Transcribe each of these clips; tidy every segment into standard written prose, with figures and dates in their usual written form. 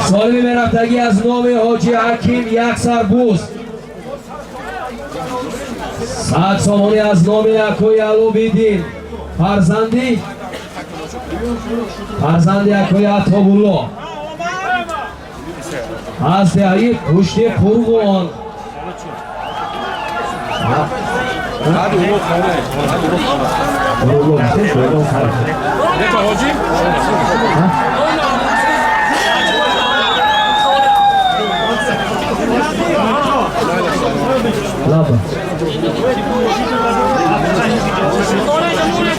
Солими мерафтагӣ аз номи Ҳоҷи Ҳаким як сарбуз, 100 сомонӣ аз номи акои Аловиддин, фарзанди акои Атобулло аз деҳаи Пушти Қурғон.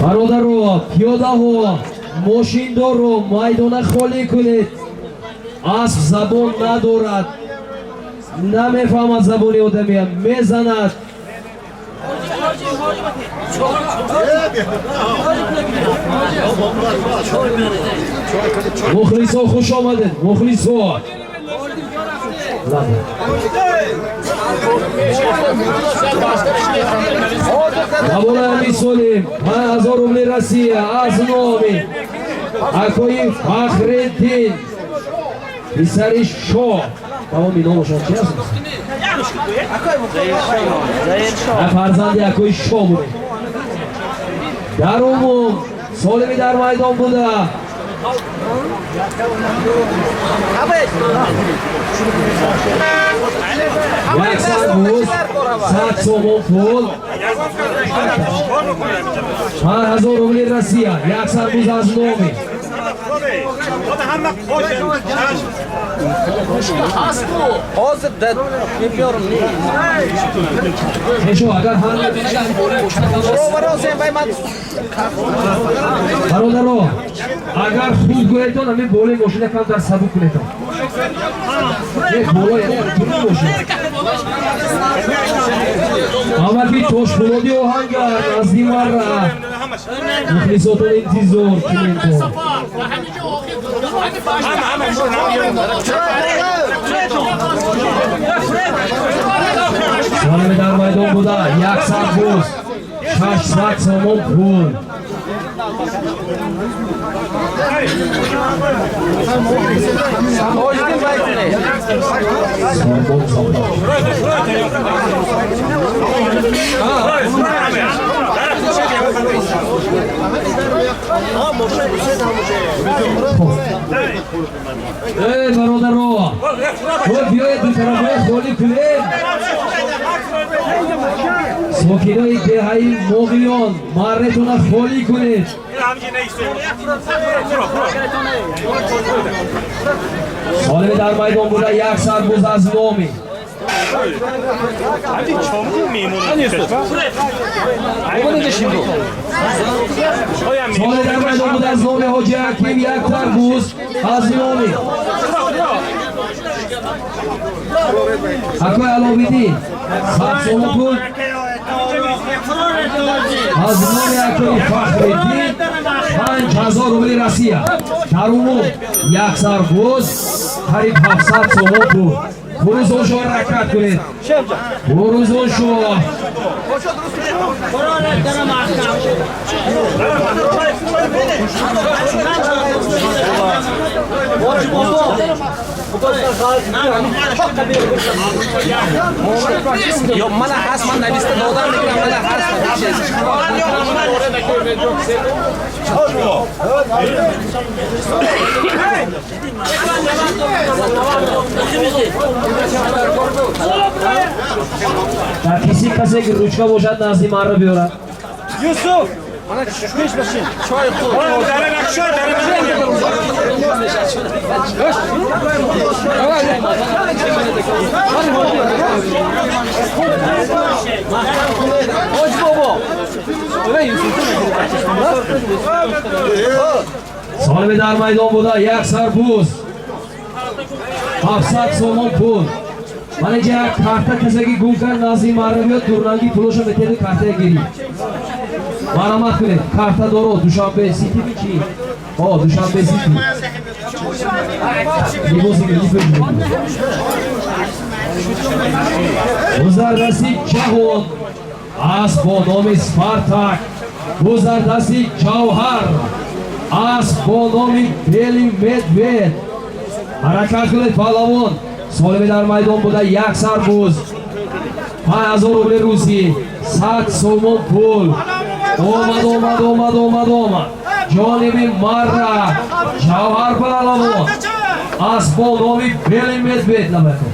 Бародаро, пиёдаҳо, мошиндорро майдона холӣ кунед. Асп забон надорад, намефаҳмад забони одамия, мезанад. Мухлисо, хуш омадед, мухлисо. Мавлои Солим, 5000 рубли Россия аз номи акои Фахриддин, писари шоҳ. Тамоми номашон чи аст? Фарзанди акои шоҳ будем. Дар умум солими дар майдон буда як сарбуз, 100 сомон пул, 5000 рубли Россия, як сарбуз аз номи бародаро, агар хуб гӯедон, ҳамин болои мошина камтар сабук кунедон. Боло мошина ҳамаки Тошпулоди оҳангар назди марра мухлисотон интизор кунедон. Солими дар майдон буда як сарбуз, 600 сомон пул. Эй, бародаро, биёед дутарафаи холӣ кунем. Сокинои деҳаи Моғиён, марретона холӣ кунед. Солими дар майдон буда як сарбуз аз номи солими дар майдон буда аз номи Ҳоҷи Ҳаким як тарбуз, аз номи акои Аловиддин 100 сомон пул, аз номи акои Фахриддин 5000 рубли Россия. Дар умум як сарбуз, қариб 700 сомон пул. Фурӯзоншо, ҳаракат кунед, фурӯзоншо. Ё мана ҳаст, ман нависта додам, мегирам, мана ҳаст. Дар киси касе ки ручка бошад, назди марро биёрад. Юсуф! Чой худ. Ҳоҷ бобо. Солими дар майдон буда як сарбуз, 700 сомон пул. Ман инҷа як карта касаки гум кард, назди марра биёд, дурранги пулоша метеду картая гирӣ. Марҳамат кунед, карта доро. Душанбе Сити ми чи? О, Душанбе Сити. Либоси миллӣ пӯшида. Гузардаси Ҷаҳон асп бо номи Спартак, гузардаси Ҷавҳар асп бо номи Бели Медвед. Ҳаракат кунед, паҳлавон. Солими дар майдон буда як сарбуз, 5000 рубли русӣ, 100 сомон пул. Омад, омад, омад, омад, омад. Ҷониби Марра Ҷавҳар паҳлавон аз бо номи Белый медведь. Набакун.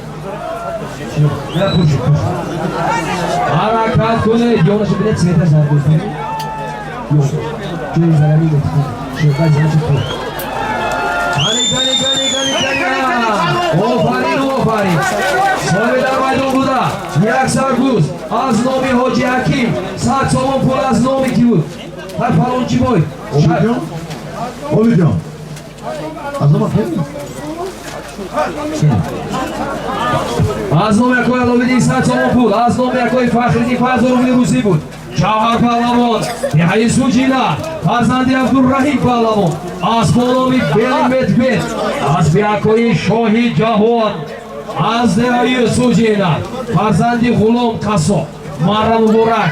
Ҳаракат кунед. Ёнаша бинед, цвета зарбуз. Ҷои зарами метикун. Гани, гани, гани, гани, гани. Офарин, офарин. Соҳиби дар майдон буда як сарбуз аз номи Ҳоҷи Ҳаким, 100 сомон пул. Аз номи ки буд? Ҳар фалончи бой. Обидҷон, Обидҷон, аз нома хеле. Аз номи акои Аловиддин 100 сомон пул, аз номи акои Фахриддин 5000 рубли русӣ буд. Ҷавҳар паҳлавон, деҳаи Суҷина, фарзанди Абдурраҳим паҳлавон, аз бо номи Белый медведь, асби акои Шоҳи Ҷаҳон аз деҳаи Суҷина, фарзанди Ғулом Қассоб. Марра муборак.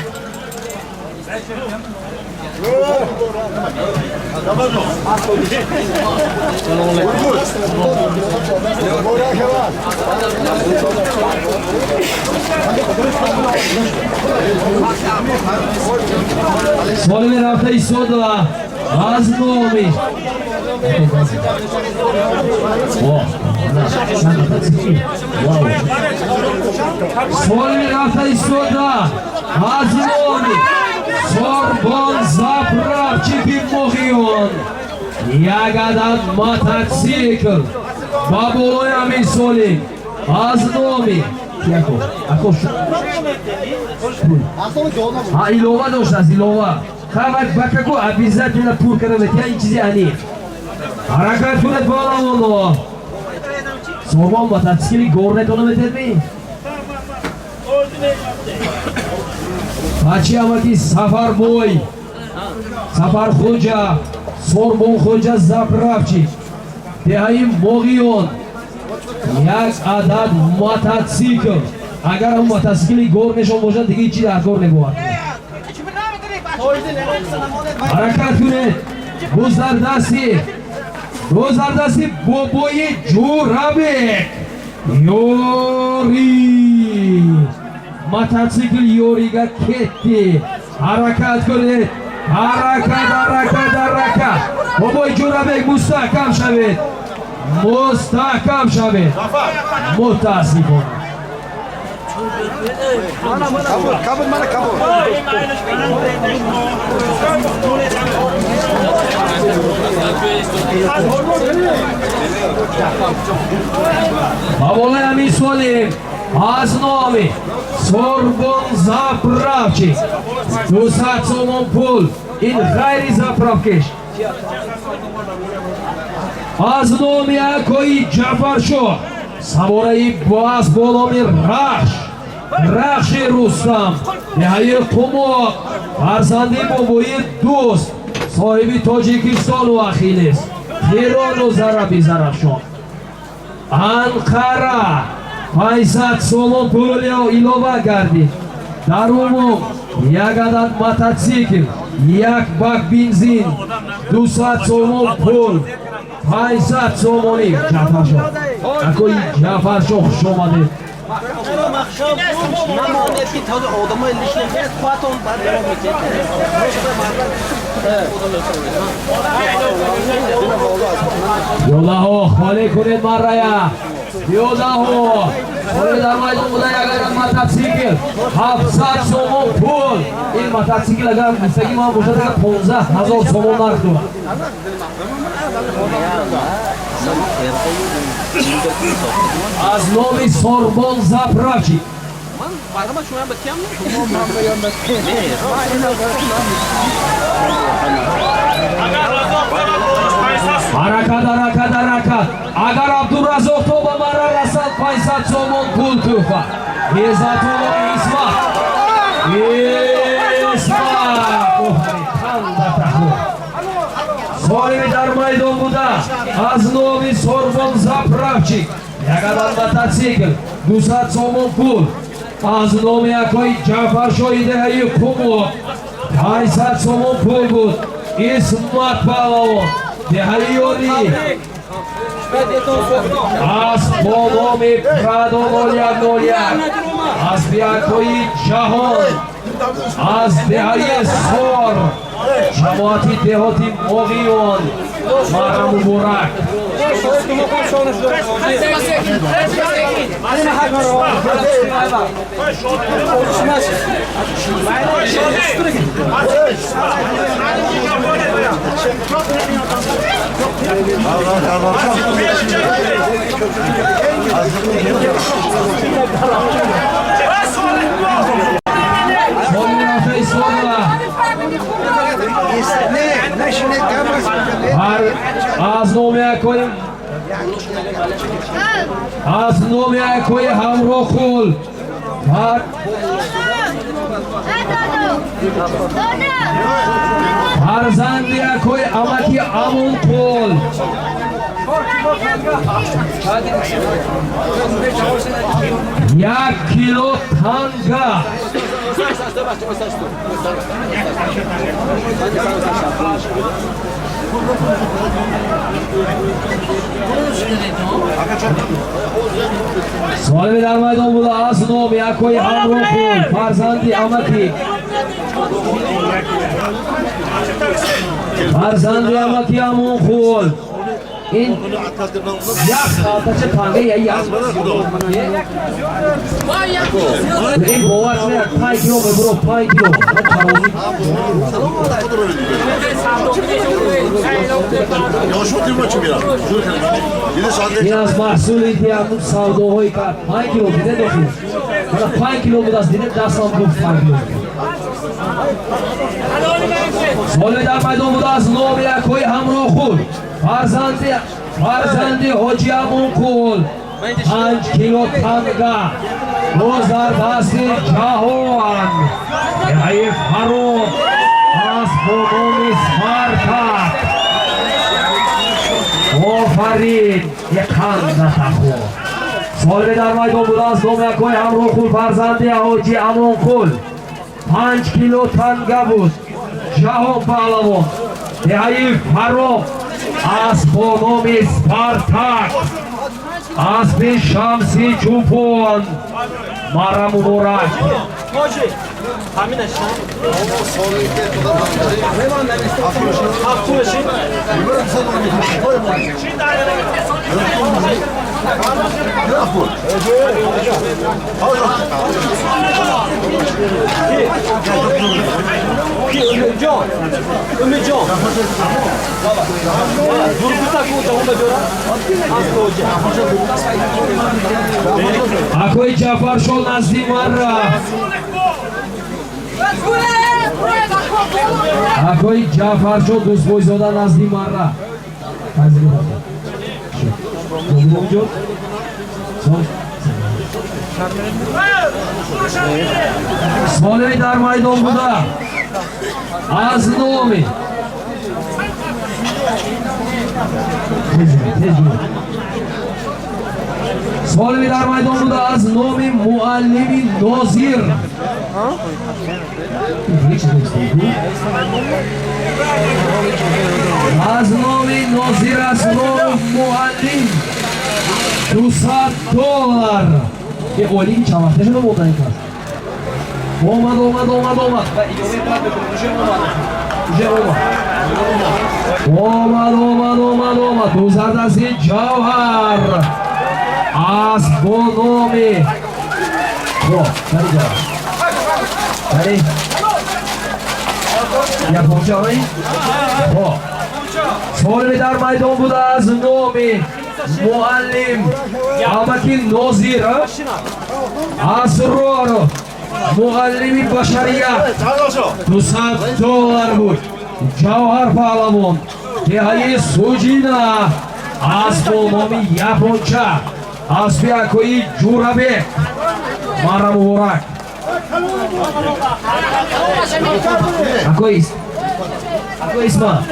Солими рафта истода аз номи Солими рафта истода аз номи Сорбон заправщики Моҳиён як адад мототсикл ба болои ҳамин солим аз номи илова доштааст, илова хабар бакаку обязательно пур карда метия, ин чизи аниқ. Ҳаракат кунед, болавоно. Сорбон мототсикли горнетона метед ми? Бачи амаки Сафарбой, Сафархоҷа, Сорбонхоҷа заправщик, деҳаи Моғиён, як адад мототсикл. Агар ҳам мототсикли горнешон бошад, дига ҳеҷ чи дар кор небовад. Ҳаракат кунед. Буз дар дасти бобои Ҷурабек Ёри. Мототсикл ёрига кетти. Ҳаракат кунед. Ҳаракат, ҳаракат, ҳаракат. Бобои Ҷурабек, мустаҳкам шавед. Мустаҳкам шавед. Мутаассифона. Кабул, мана кабул. Ба болои ҳамин солим аз номи Сорбон заправщик 200 сомон пул, ин ғайри заправкеш. Аз номи акои Ҷафаршоҳ савораи аз бо номи Рахш, Рахши Рустам, деҳаи Қумоқ, фарзанди бобои Дӯст, соҳиби Тоҷикистону Ахилес, Хирону Зараби Зарафшон, Анқара, 500 сомон пул илова гардид. Дар умум як адад мототсикл, як бак бензин, 200 сомон пул, 500 сомонӣ. Ҷафаршоҳ, акои Ҷафаршоҳ, хуш омадед. Намонед ки таза одамои лишне нест, потом баъд Ёдаҳо, холӣ кунед маррая. Ёдаҳо, холӣ дар майдон буда як адад мототсикл, 700 сомон пул. Ин мототсикл агар гуфтаги ман бошад, агар 15 ҳазор сомон нарх дорад. Аз номи Сорбон заправщик. Ҳаракат, ҳаракат, ҳаракат. Агар Абдураззоқ то ба марра расад, 500 сомон пул тӯҳфа. Иззатулло Исмат. Исмат. Офарин, танда таху. Соҳиби дар майдон буда аз номи Сорбон заправщик як адад мототсикл, 200 сомон пул. Аз номи акои Ҷафаршоҳи деҳаи Қумоқ 500 сомон пул буд. Исмат паҳлавон, деҳаи Ёрӣ. Аз бо номи Прадо 0101, аз биякои ҷаҳон, аз деҳаи Сор, ҷамоати деҳоти Моғиён, мара муборак. Аз номи акои Ҳамроҳқул фарзанди акои амаки Амонқул 1 кило танга. Суоли дар майдон буда аз номи акои Ҳамроҳқул фарзанди амаки Амонқул. Ин як халтача танга я як ин бовар кунед 5 кило мебуро, 5 кило. Ин аз маҳсули диамун савдоҳои кард. 5 кило диде дохил. Мана 5 кило будааст, диде дастам гуфт 5 кило. Суоли дар майдон буда аз номи акои Ҳамроҳқул фарзанди ҳоҷи Амонқул 5 кило танга боз дар дасти ҷаҳон деҳаи Фарох аз бо номи Спартак. Офарин, иқанд натахо. Суоли дар майдон буда аз номи акои Ҳамроҳқул фарзанди ҳоҷи Амонқул 5 кило танга буд. Ҷаҳон паҳлавон, деҳаи Фарох аз бо номи Спартак, аспи Шамси Чӯпон, мара муборак. Акои Ҷаъфаршоҳ назди мара. Акои Ҷаъфаршоҳ Дӯстбойзода назди мара. Суоли дар майдон буда аз номи суоли дар майдон буда аз номи муаллими Нозир. Аз номи Нозир Асроров муаллим $200. Е олим чанд вақте шуда монда ин кас? Омад, омад, омад, омад. Ва иёме бад мекунем. Уже омад. Уже омад. Омад, омад, омад, омад. Дузардаси Ҷавҳар аз бо номи хоб, бари ҷавҳар. Бари. Японча ори? Хоб. Суоли дар майдон буда аз номи муаллим амаки Нозир Асрор муаллими башарият $200 буд. Ҷавҳар паҳлавон, деҳаи Суҷина аз бо номи Японча, аспи акои Ҷурабек, мара муборак. Акои Исма,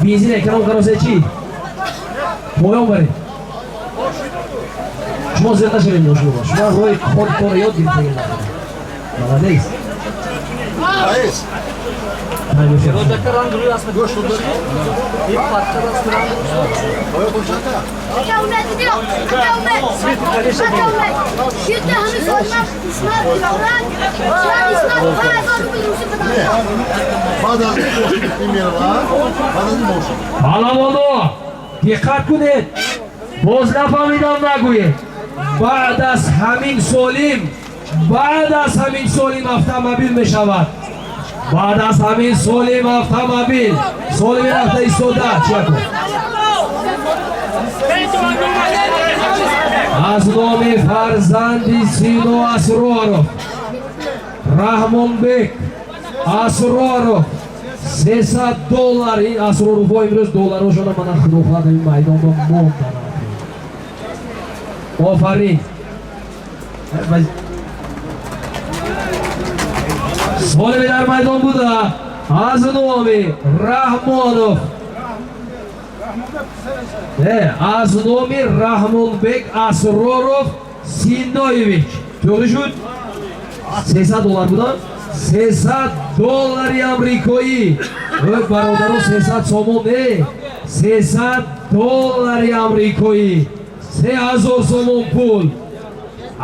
бензин эконом каросе чӣ? Поён баред. Шумо зер нашавед, шумо. Шумо роҳи кор корро ёд гирифтагӣ. Молодец. Паҳлавоно, диққат кунед, боз нафаҳмидам нагӯед. Баъд аз ҳамин солим, баъд аз ҳамин солим автомобил мешавад. Баъд аз ҳамин солим автомобил. Солими рафта истода, чия кун? Аз номи фарзанди Сино Асроров, Раҳмонбек Асроров, 300 доллар. Ин Асроровҳо имрӯз долларошона мана худо хоҳад ин майдонро мондананд. Офарин. Солими дар майдон буда аз номи Раҳмонов, аз номи Раҳмонбек Асроров Синоевич, to'g'ri шуд, 300 доллар будан, 300 доллари амрикоӣ. Ой, бародаро, 300 сомон не, 300 доллари амрикоӣ, 3000 сомон пул.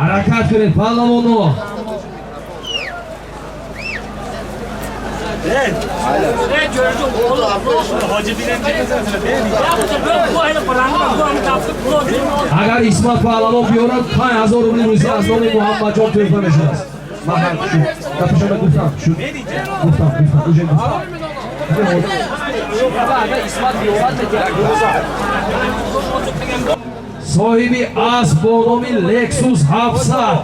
Ҳаракат кунед, паҳлавоно. Агар Исмат паҳлавон биёрад, 5000 рубли Русия аз номи Муҳаммадҷон тӯҳфа мешавад. Ман ҳам шуд гапашона гуфтам, шуд, гуфтам, гуфтам, уже гуфтам. Соҳиби асп бо номи Лексус 700,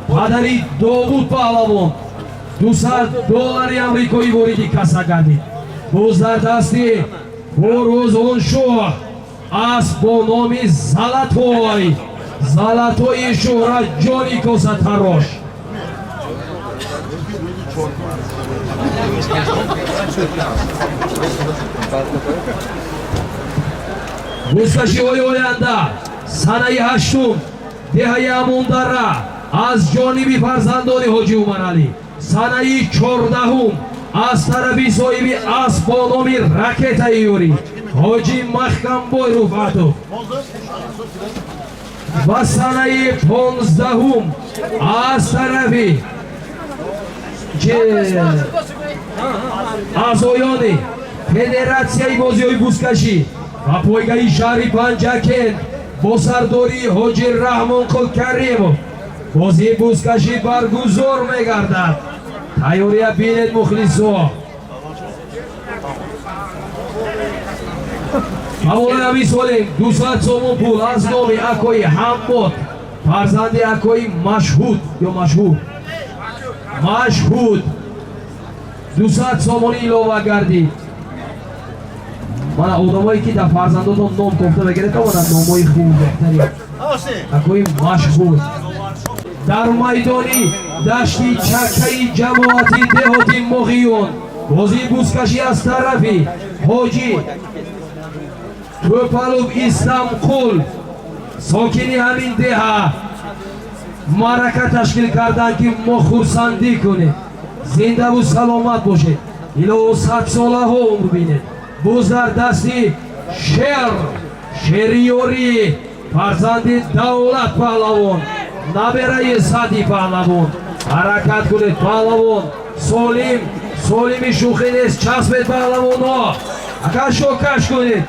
падари Довуд паҳлавон, 200 доллари амрикоӣ вориди касса гардид. Боз дар дасти Фурӯзоншоҳ асп бо номи Залатой, Залатои Шӯҳратҷони косатарош. Бузкашиҳои оянда санаи 8-ум, деҳаи Амондара, аз ҷониби фарзандони ҳоҷи Умаралӣ, санаи 14-ум аз тарафи соҳиби асп бо номи Ракетаи Юрӣ, ҳоҷи Маҳкамбой Руфатов, ва санаи 15-ум аз тарафи аъзоёни Федератсияи бозиҳои бузкашӣ ва пойгаи шаҳри Панҷакент бо сардории ҳоҷи Раҳмонқул Каримов бозии бузкашӣ баргузор мегардад. Тайёрия бинед, мухлисо. Ҳаволаи ҳамин солим 200 сомон пул аз номи акои Ҳаммод, фарзанди акои Машҳуд ё Машҳур, Машҳуд, 200 сомонӣ илова гардид. Мана одамое ки дар фарзандотон ном кофта мегиред, омада номҳои хуб, беҳтарин. Акои Машҳуд. Дар майдони дашти чаккаи ҷамоати деҳоти Моғиён бозии бузкашӣ аз тарафи ҳоҷи Тӯпалов Истамқул, сокини ҳамин деҳа, маърака ташкил карданд, ки мо хурсандӣ кунем. Зиндаву саломат бошед, илоҳу садсолаҳо умр бинед. Боз дар дасти Шер, Шериёрӣ, фарзанди Давлат паҳлавон, набераи Сади паҳлавон. Ҳаракат кунед, паҳлавон. Солим, солими шӯхӣ нест. Часпед, паҳлавоно, кашокаш кунед.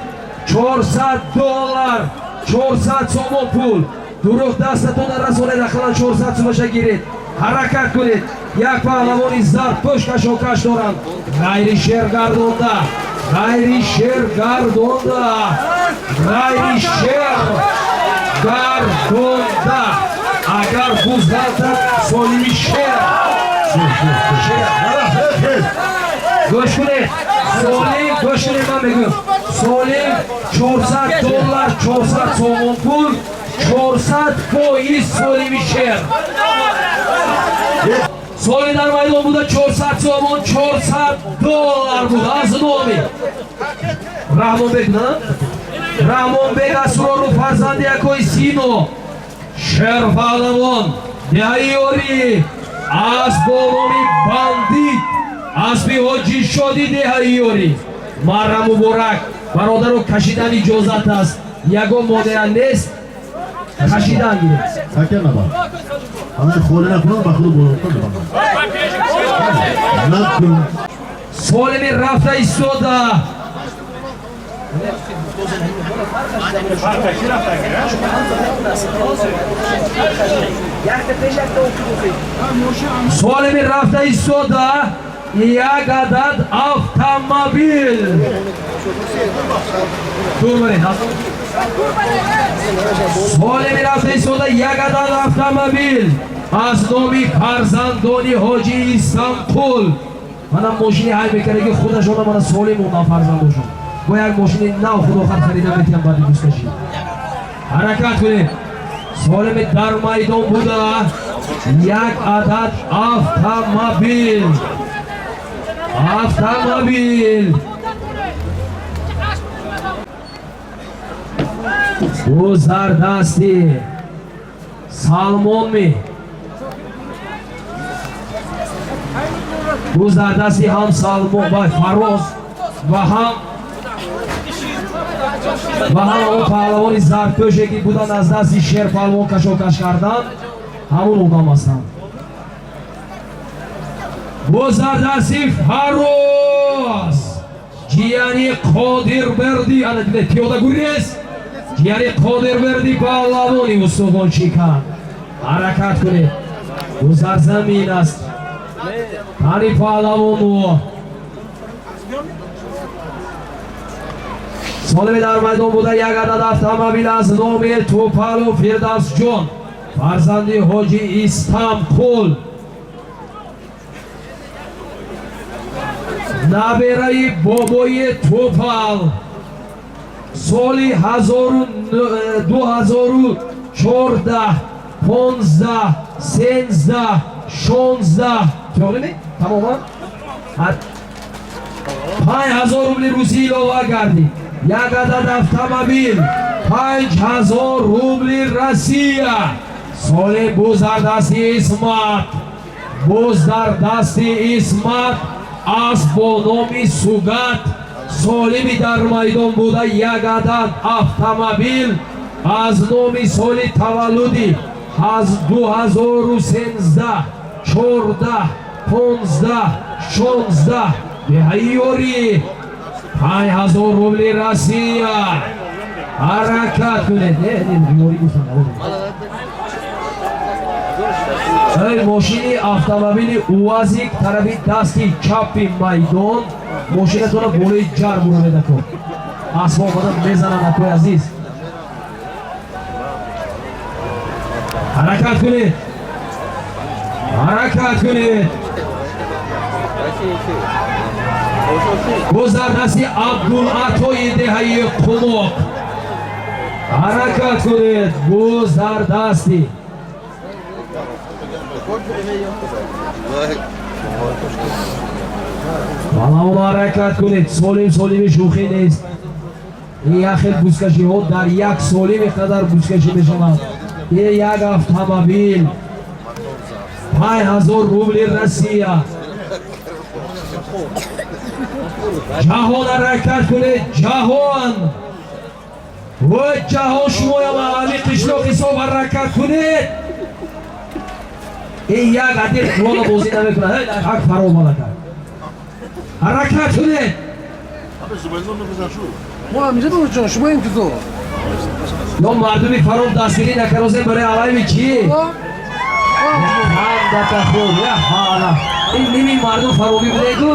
400 доллар, 400 сомон пул. Дурӯғ дастатона расонед, ақаллан 400 сумаша гиред. Ҳаракат кунед. Як паҳлавони зардпӯш кашокаш доранд. Ғайри шер гардонда, ғайри шер гардонда, ғайри шер гардонда. Агар буз ғалтад, солими шер, шер. Гӯш кунед, солим, гӯш кунед, ман мегӯям, солим 400 доллар, 400 сомон пул, 400% солими шер. Соли дар майдон буда 400 сомон, 400 доллар буд аз номи Раҳмонбек, на, Раҳмонбек Асрору, фарзанди акои Сино, Шер паҳлавон, деҳаи Ёрӣ, аз бо номи Бандит. Аспи ҳоҷи шоди деҳаи ёрӣ. Мара муборак, бародаро, кашидан иҷозат аст, ягон монеа нест, кашидан гиред. Такя набар. Ана холӣ накунам, ба худ болотар набар. Накун. Солими рафта истода. Солими рафта истода як адад автомобил. Дур баред. Солими рафта истода як адад автомобил аз номи фарзандони ҳоҷи Истамқул. Мана мошини ҳай мекарда, ки худашона мана солим мондан фарзандошон. Бо як мошини нав худохар харида метиҳам баъди бузкашӣ. Ҳаракат кунед. Солими дар майдон буда як адад автомобил. Автомобил. Гузардасти Салмон ми. Гузардасти ҳам Салмон ва Фароз ва ҳам он паҳлавони зардпӯше, ки буданд, аз дасти шерпаҳлавон кашокаш кардан, ҳамун одам ҳастанд. Гузардасти Фароз, ҷияни Қодирбердӣ, ана дидед, пиёда гурез, ҷияни Қодирбердӣ паҳлавони устухоншикан. Ҳаракат кунед. Гузарзамин аст. Тани паҳлавону солими дар майдон буда як адад автомобил аз номи Тупалу Фирдавсҷон, фарзанди ҳоҷи Истамқул, набераи бобои Тупал, соли 2014, 15, 13, 16, тоғри тамоман 5000 рубли русӣ илова гардид. Як адад автомобил 5000 рубли Россия. Соли бузардасти Исмат, бузардасти Исмат асп бо номи Сугат. Солими дар майдон буда як адад автомобил аз номи соли таваллуди 2013, 14, 15, 16 деҳаи ёрӣ, 5000 рубли Россия. Ҳаракат кунед. Ёрӣ гуфтам. Эй, мошини автомобили УАЗик тарафи дасти чапи майдон, мошинатона болои ҷар буравед, ако. Асб омада мезананд, акои азиз. Ҳаракат кунед. Ҳаракат кунед. Гузардасти Абдулатои деҳаи Қумоқ. Ҳаракат кунед. Гузардасти паҳлавон, ҳаракат кунед. Солим солими шӯхӣ нест. Ин як хел бузкашиҳо дар як солими қадар бузкашӣ мешавад. Ин як автомобил 5000 рубли Россия. Ҷаҳон, ҳаракат кунед, ҷаҳон. Вой ҷаҳон, шумоям аҳли қишлоқ ҳисоб, ҳаракат кунед. Ин як адил қурона бозӣ намекунад. Ҳак фаромада кард. Ҳаракат кунед. Шумо интизор. Ё мардуми фаром дастгирӣ накарозем барои алайми чӣ? Ҳамдака хуб, я ҳала. Ин ними мардум фаромӣ будегу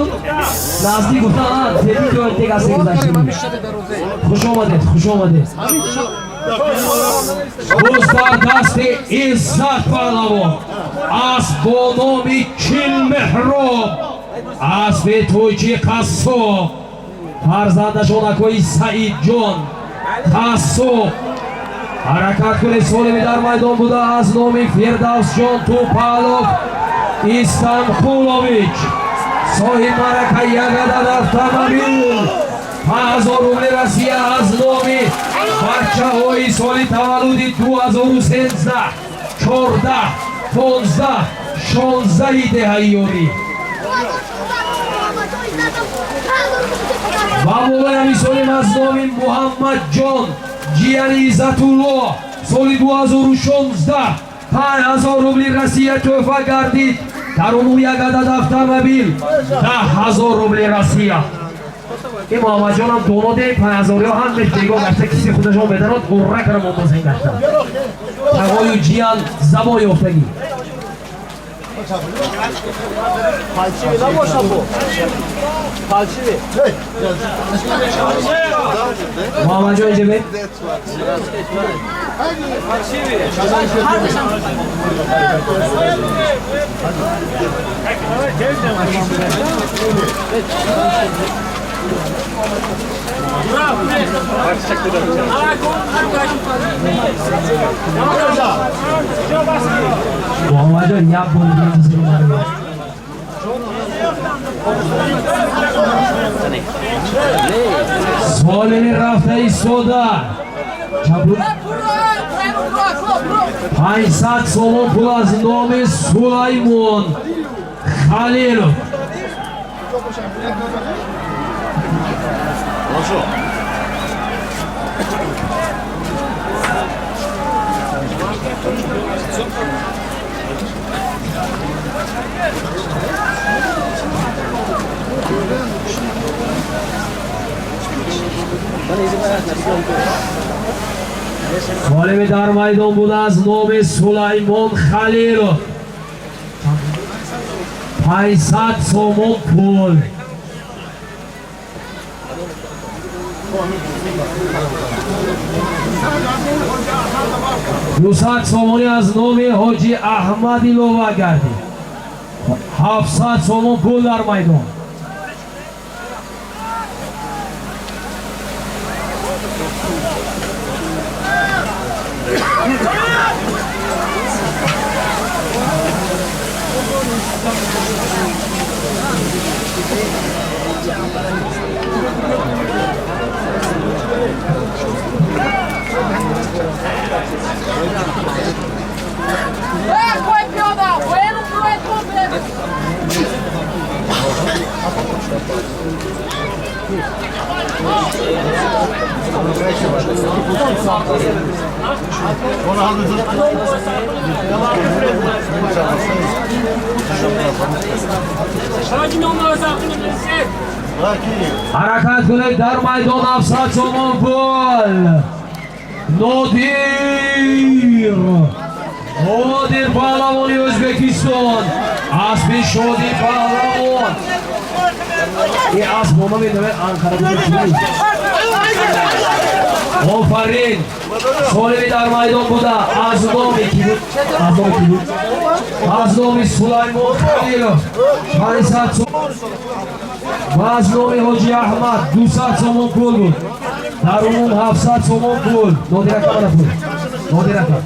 наздик гуфтан, теди ҷой тег аст гузаштем. Хуш омадед, хуш омадед. Боз дар дасти Иззат паҳлавон асп бо номи Чилмеҳроб, аспи тӯйчи қассоб, фарзандашон акои Саидҷон қассоб. Ҳаракат кунед. Солими дар майдон буда аз номи Фирдавсҷон Тупалов Истанқулович, соҳиб марака, як адад автомобил 5000 рубли Россия аз номи бачаҳои соли таваллуди 2013, 14, 15, 16 деҳаи ёрӣ. Ва болои мисолим аз номи Муҳаммадҷон ҷияни Иззатулло соли 2016 5000 рубли Россия тӯҳфа гардид. Дар умум як адад автомобил 10 000 рубли Россия. Ин Муҳаммадҷонам доноде 5000-ё ҳам бегоҳ гашта, киси худашон медарод, ғурра кара мондозин гашта. Тағою ҷиян забон ёфтагӣ. Муҳаммадҷон, инҷа бед. Муҳаммадҷон, як бор дига. Солими рафта истода 500 сомон пул аз номи Сулаймон Халилов. Хорошо. Солими дар майдон буда аз номи Сулаймон Халилов 500 сомон пул. 200 сомонӣ аз номи Ҳоҷи Аҳмад илова гардид. 700 сомон пул дар майдон. Ҳаракат кунед, дар майдон 700 сомон пул. Нодир, Нодир паҳлавони Ӯзбекистон, аспи Шоди паҳлавон. Ин асп бо номи Анқара. Офарин! Солими дар майдон буда аз номи ки буд? Аз номи ки буд? Аз номи Сулаймон Халилов 500 сомон ва аз номи Ҳоҷи Аҳмад 200 сомон пул буд. Дар умум 700 сомон пул. Нодир ака, мана пул. Нодир ака.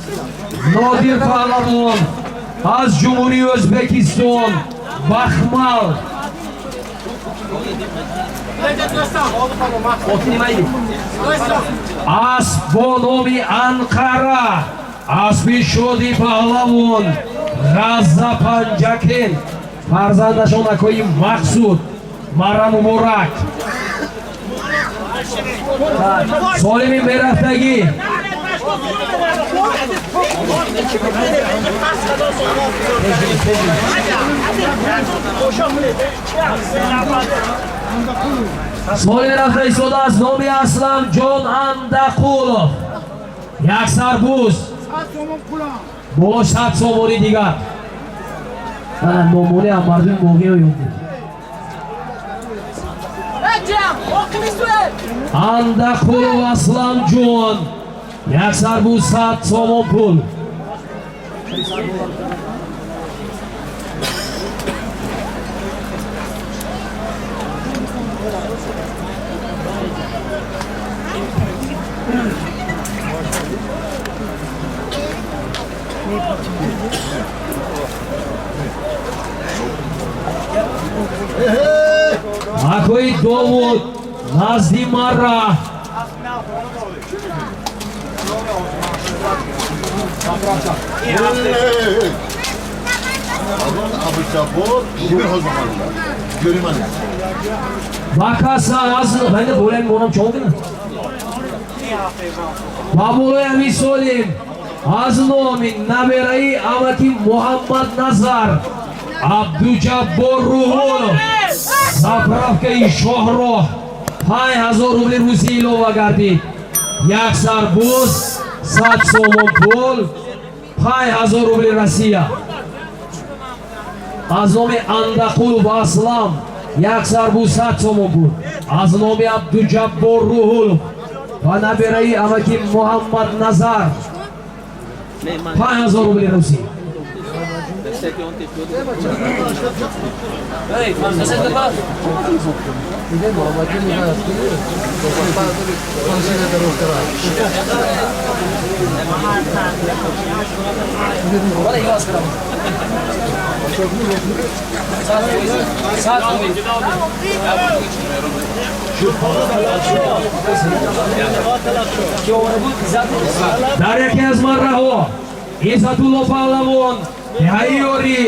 Нодир паҳлавон аз Ҷумҳурии Ӯзбекистон, Бахмал. Асп бо номи Анқара, аспи Шоди паҳлавон, Ғазза Панҷакен, фарзандашон акои Мақсуд, мара муборак. Солими мерафтагӣ. Солими рафта истода аз номи Аслам Ҷон Андақулов як сарбуз бо 100 сомони дигар. Мана номони ам мардуми боғиё ёд. Андақулов Аслам Ҷон як сарбуз, 100 сомон пул. Акои Довуд назди мара. Ба каса аз байна болаи монам чон кунад. Ба болои ҳамин солим аз номи набераи амаки Муҳаммад Назар Абдуҷаббор Руҳулов, заправкаи Шоҳроҳ, 5000 рубли русӣ илова гардид. Як сарбуз, 100 сомон пул, 5000 рубли Россия. Аз номи Андақулов Аслам як сарбуз, 100 сомон пул, аз номи Абдуҷаббор Руҳулов ва набераи амаки Муҳаммад Назар 5000 рубли русӣ. Дар яке аз марраҳо Иззатулло Паҳлавон ҳайёрӣ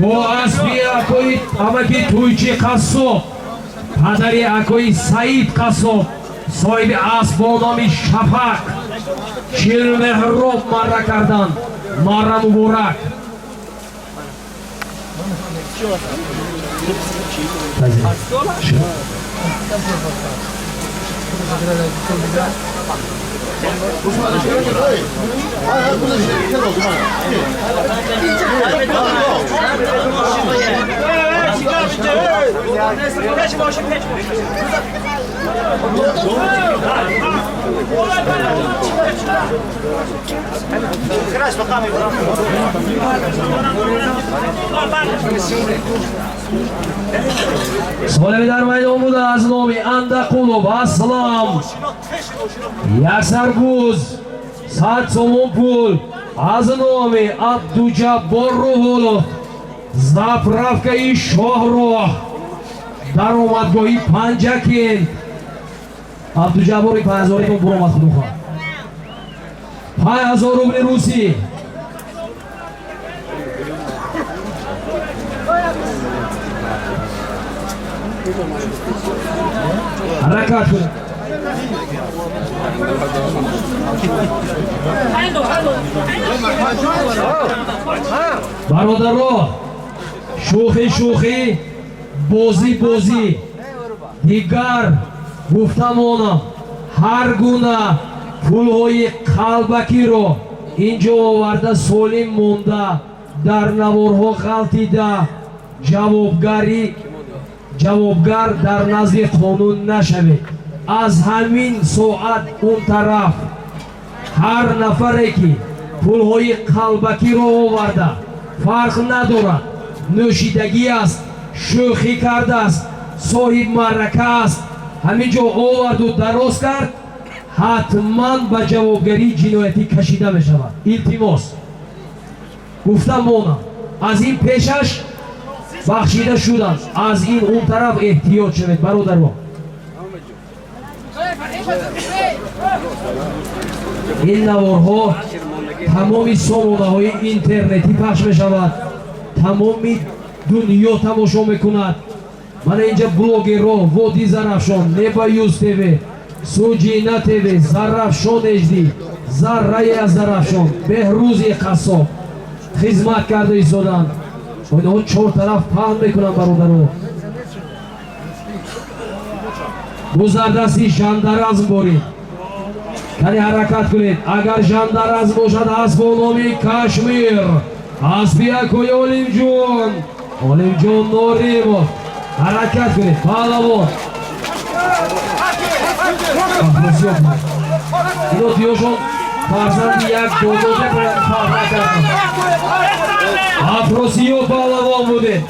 бо аспи акои амаки Тӯйчи Қассоб, падари акои Саид Қассоб, соҳиби асп бо номи Шафақ, Чилмеҳроб марра карданд. Марра муборак! Солими дар майдон буда аз номи Андақулов Аслам як сарбуз, 100 сомон пул, аз номи Абдуҷаббор Руҳулов, заправкаи Шоҳроҳ, даромадгоҳи Панҷакент. Абдуҷаббори 5000-итон буромад, худохоҳ, 5000 рубли русӣ. Ҳаракат кунед. Бародаро, шӯхӣ шӯхӣ, бозӣ бозӣ. Дигар гуфта монам, ҳар гуна пулҳои қалбакиро инҷо оварда, солим монда, дар наворҳо ғалтида, ҷавобгарӣ ҷавобгар дар назди қонун нашавед. Аз ҳамин соат он тараф ҳар нафаре ки пулҳои қалбакиро оварда, фарқ надорад, нӯшидагӣ аст, шӯхӣ кардааст, соҳиб маърака аст, ҳамин ҷо оварду дароз кард, ҳатман ба ҷавобгарии ҷиноятӣ кашида мешавад. Илтимос, гуфта монам, аз ин пешаш бахшида шуданд, аз ин он тараф эҳтиёт шавед, бародаро. Ин наворҳо тамоми сомонаҳои интернетӣ пахш мешавад, тамоми дунё тамошо мекунад. Мана инҷа блогерро Води Зарафшон, Небаюз ТВ, Суҷина ТВ, Зарафшон HD, заррае аз Зарафшон, Беҳрӯзи Қассоб хизмат карда истоданд. Инҳо чор тараф паҳн мекунанд, бародаро. Гузардасти жандаразм борид, кане ҳаракат кунед. Агар жандаразм бошад, асбо номи Кашмир, аспи акои Олимҷон, Олимҷон Норимов. Ҳаракат кунед, паҳлавон. Ино диёшон фарзанди як додода фарқ накарданд. Афросиёб паҳлавон будед.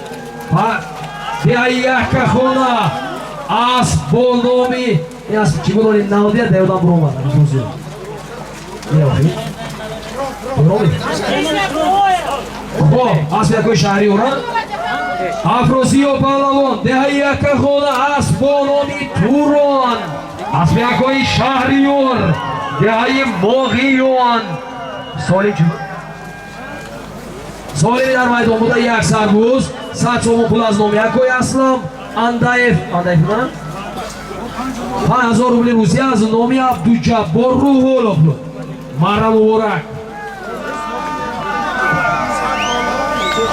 Деҳаи Яккахона, асп бо номи ин асп чӣ буд? Оли навдия даёдам буромад. Афросиёб не, охи хоб, асп якои Шаҳриёра. Афросиёб паҳлавон, деҳаи Яккахона, асп бо номи Турон, асп якои Шаҳриёр, деҳаи Моғиён. Соли Солими дар майдон буда як сарбуз 100 сомон пул аз номи акои Аслам Андаев, Андаев на? 5000 рубли Русия аз номи Абдуҷаббор Руҳулов. Мара муборак.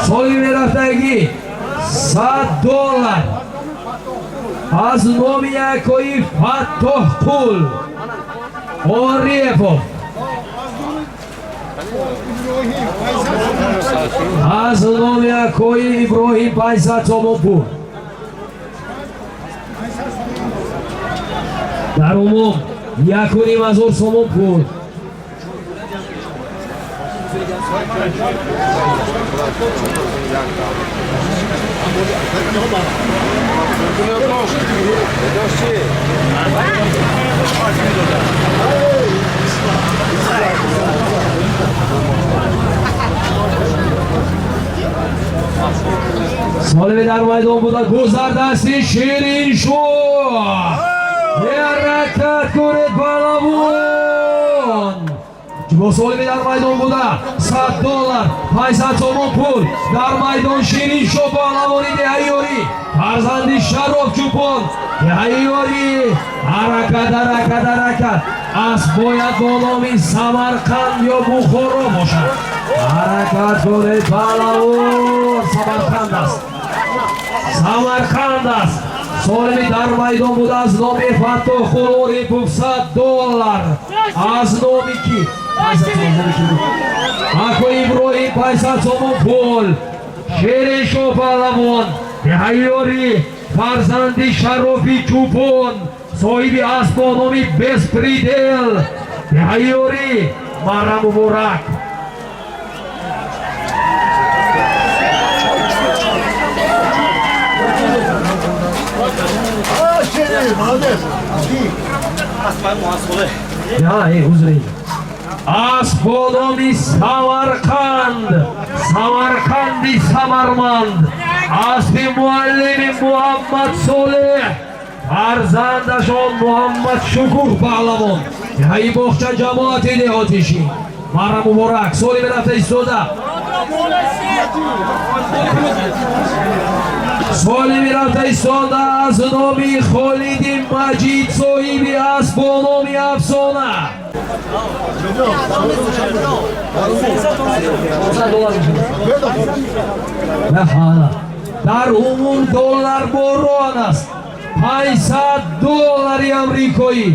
Соли мерафтагӣ $100 аз номи акои Фаттоҳқул Орепов. Аз номи акои Иброҳим 500 сомон пул. Дар умум 1500 сомон пул. Солими дар майдон буда гузардасти Ширин шуд. Ҳаракат кунед паҳлавон. Бо солими дар майдон буда $100 500 сомон пул дар майдон Ширин шуд паҳлавони деҳаёрӣ фарзанди Шароф Чӯпон деҳаёрӣ. Ҳаракат, ҳаракат, ҳаракат. Асп бояд бо номи Самарқанд ё Бухоро бошад. Ҳаракат кунед паҳлавон. Самарқанд аст, Самарқанд аст. Солими дар майдон буда аз номи Фаттоҳқул Орипов $100 аз номи ки? Ако Иброҳим 500 сомон пул. Шириншоҳ паҳлавон деҳаёрӣ фарзанди Шарофи Чӯпон соҳиби асп бо номи Беспредел деҳаёрӣ. Мара муборак. Асп бо номи Самарқанд, Самарқанди Самарманд, аспи муаллими Муҳаммад Солеҳ фарзандашон Муҳаммад Шукур паҳлавон деҳаи боғча ҷамоати деҳотишӣ. Мара муборак. Соли мерафта истода, соли мерафта истода аз номи Холиди Маҷид соҳиби асп бо номи Афсона. Дар умум доллар борон аст. $500 амрикоӣ.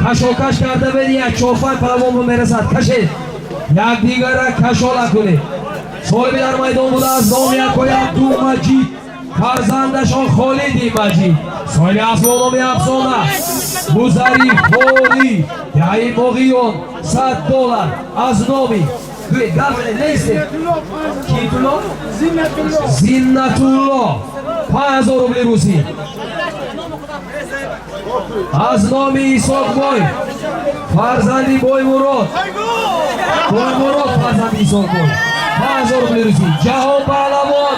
Кашокаш карда бед, як чорпанҷ паҳлавон мерасад. Кашед, якдигара кашола кунед. Соҳиби дар майдон буда аз номи акои Абдумаҷид фарзандашон Холиди Маҷид соҳиби асп бо номи Афсона Гузари Форӣ деҳаи Моғиён $100 аз номи Зиннатулло 5000 рубли русӣ аз номи Исоқбой фарзанди Боймурод, Боймурод фарзанди Исоқбой 5000 рубли русӣ. Ҷаҳон паҳлавон,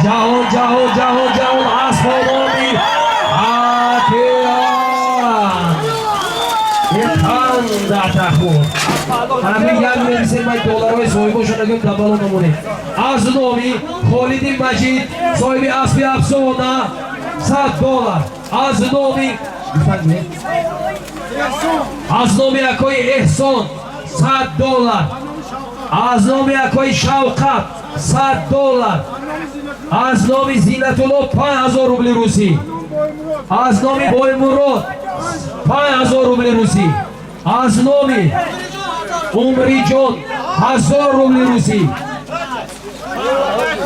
ҷаҳон, ҷаҳон, ҷаҳон, ҷаҳон асп бо номи Океан. Қандатахӯр ҳамин як мерисем май долларҳои соҳибошон нагӯем дар бало намонем. Аз номи Холиди Маҷид соҳиби аспи Афсона $100 аз номи акои Эҳсон $100 аз номи акои Шавқат $100 аз номи Зинатулло 5000 рубли русӣ аз номи Боймурод 5000 рубли русӣ аз номи Умриҷон 1000 рубли русӣ.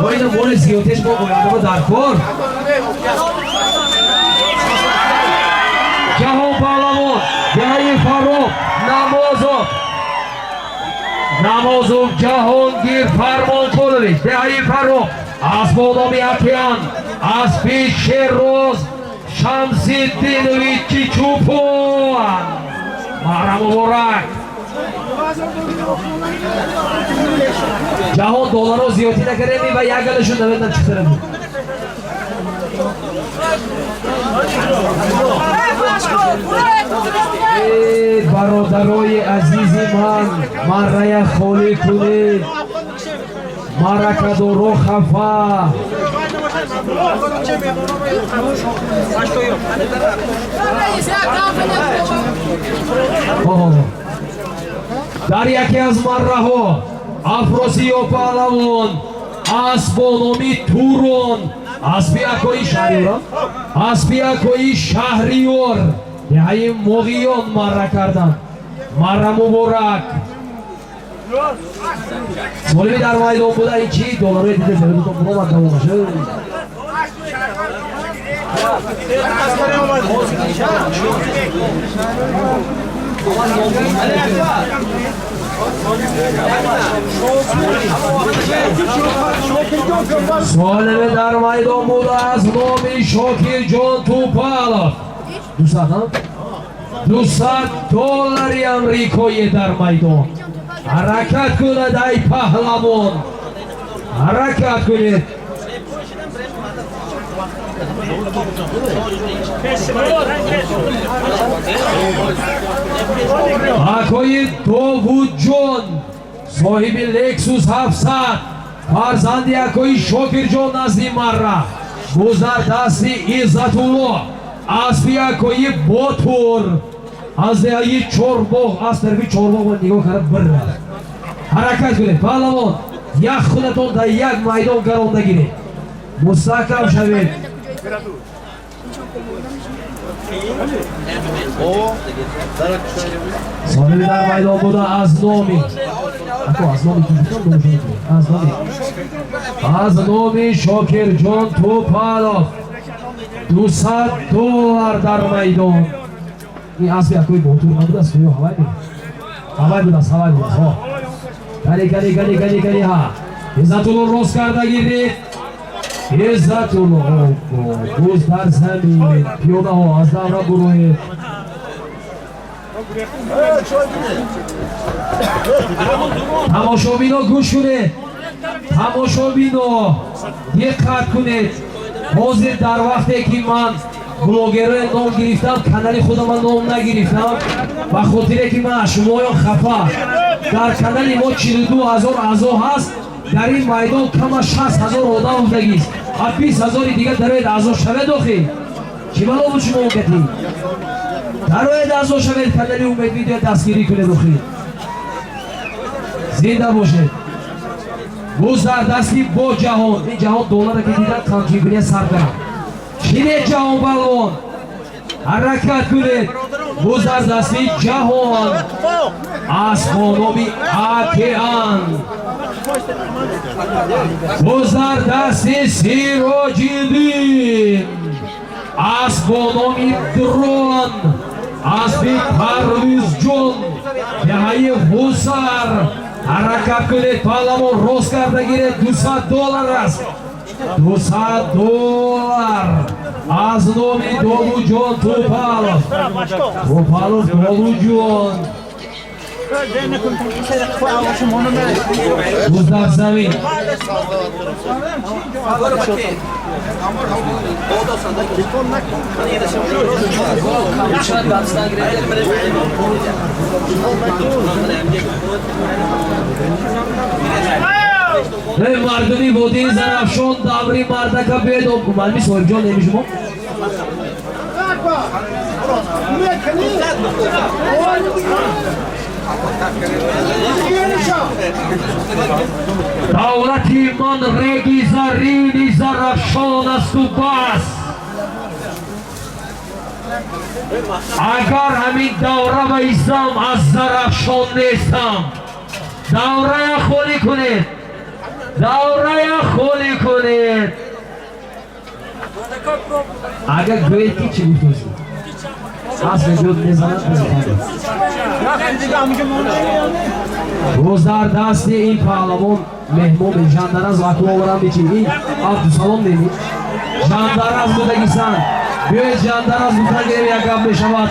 Боида моли зиёдтеш бо ояндаба дар кор. Ҷаҳон паҳлавон деҳаи Фарроб Намозов, Намозов Ҷаҳонгир Фармонқулович деҳаи Фарроб асп бо номи Океан аспи Шерроз Шамсиддинович Чичупон. Мара муборак. Ҷаҳон долларро зиёдтӣ накардем ва як галашон наметонам чӣ кардем. Эй бародарои азизи ман, маррая холӣ кунед. Маракадоро хафа. Дар яке аз марраҳо Афросиё паҳлавон асп бо номи Турон, аспи акои Шаҳриёр, аспи акои Шаҳриёр деҳаи Моғиён марра карданд. Марра муборак. Солими дар майдон буда ин чи долларҳои дида зердутон буромад давомаш. Солими дар майдон буда аз номи Шокирҷон Тупалов 200 доллари амрикоӣ дар майдон. Ҳаракат кунад ай паҳлавон, ҳаракат кунед. Акои Довудҷон соҳиби Лексус 700, фарзанди акои Шокирҷон назди марра, гузардасти Иззатулло, аспи акои Ботур аз деҳаи Чорбоғ, аз тарафи Чорбоғ нигоҳ кард бір рафт. Ҳаракат кунед паҳлавон, як худатон дар як майдон гаронда гиред, мустаҳкам шавед. Солими дар майдон буда аз номи аз номи Шокирҷон Тупалов 200 доллар дар майдон. Ин аспи акои Ботур набудааст ё ҳавай буд? Ҳавай будааст, ҳавай будааст. Ҳо. Кани кани кани кани кани ҳа. Иззатулло рост карда гиред. Иззатулло буз дар замин, пиёдаҳо аз давра буроед. Тамошобино гӯш кунед, тамошобино диққат кунед. Ҳозир дар вақте ки ман блогерое ном гирифтам, канали худама ном нагирифтам, ба хотире ки ман аз шумоён хафа. Дар канали мо 42 ҳазор аъзо ҳаст, дар ин майдон кама 60 ҳазор одам будагист, а 20 ҳазори дигар дароед аъзо шавед. Охи чӣ бало буд шумо катӣ? Дароед аъзо шавед, канали Умед Видео дастгирӣ кунед. Охи зинда бошед. Гузар дасти бо ҷаҳон. Ин ҷаҳон доллара ки дидан қамчинкуния сар кард. Чинед ҷаҳон паҳлавон, ҳаракат кунед. Гузар дасти ҷаҳон аз хономи Океан. Гузар дасти Сироҷиддин аз хономи Дрон, аспи Парвизҷон деҳаи Ҳусар. Ҳаракат кунед паҳлавон, рост карда гиред. 200 доллар аст, 200 доллар аз номи Довудҷон Тупалов. Тупалов Довудҷон. Буз дар замин. Эй мардуми водии Зарафшон, даври мардака биёед. Маълими Соҳибҷон неми шумо? Давлати ман реги зарини Зарафшон асту бас. Агар ҳамин давра баистам, аз Зарафшон нестам. Даврая холӣ кунед, даврая холӣ кунед. Агар гӯед ки чӣ гуфтоси? Асп мегӯяд мезанад, мезанад. Гузар дасти ин паҳлавон меҳмон Жандараз вакуловарам бичи. Ин Абдусалом неми? Жандараз будагисан. Биёед Жандараз гуфтан гирем, як гап мешавад.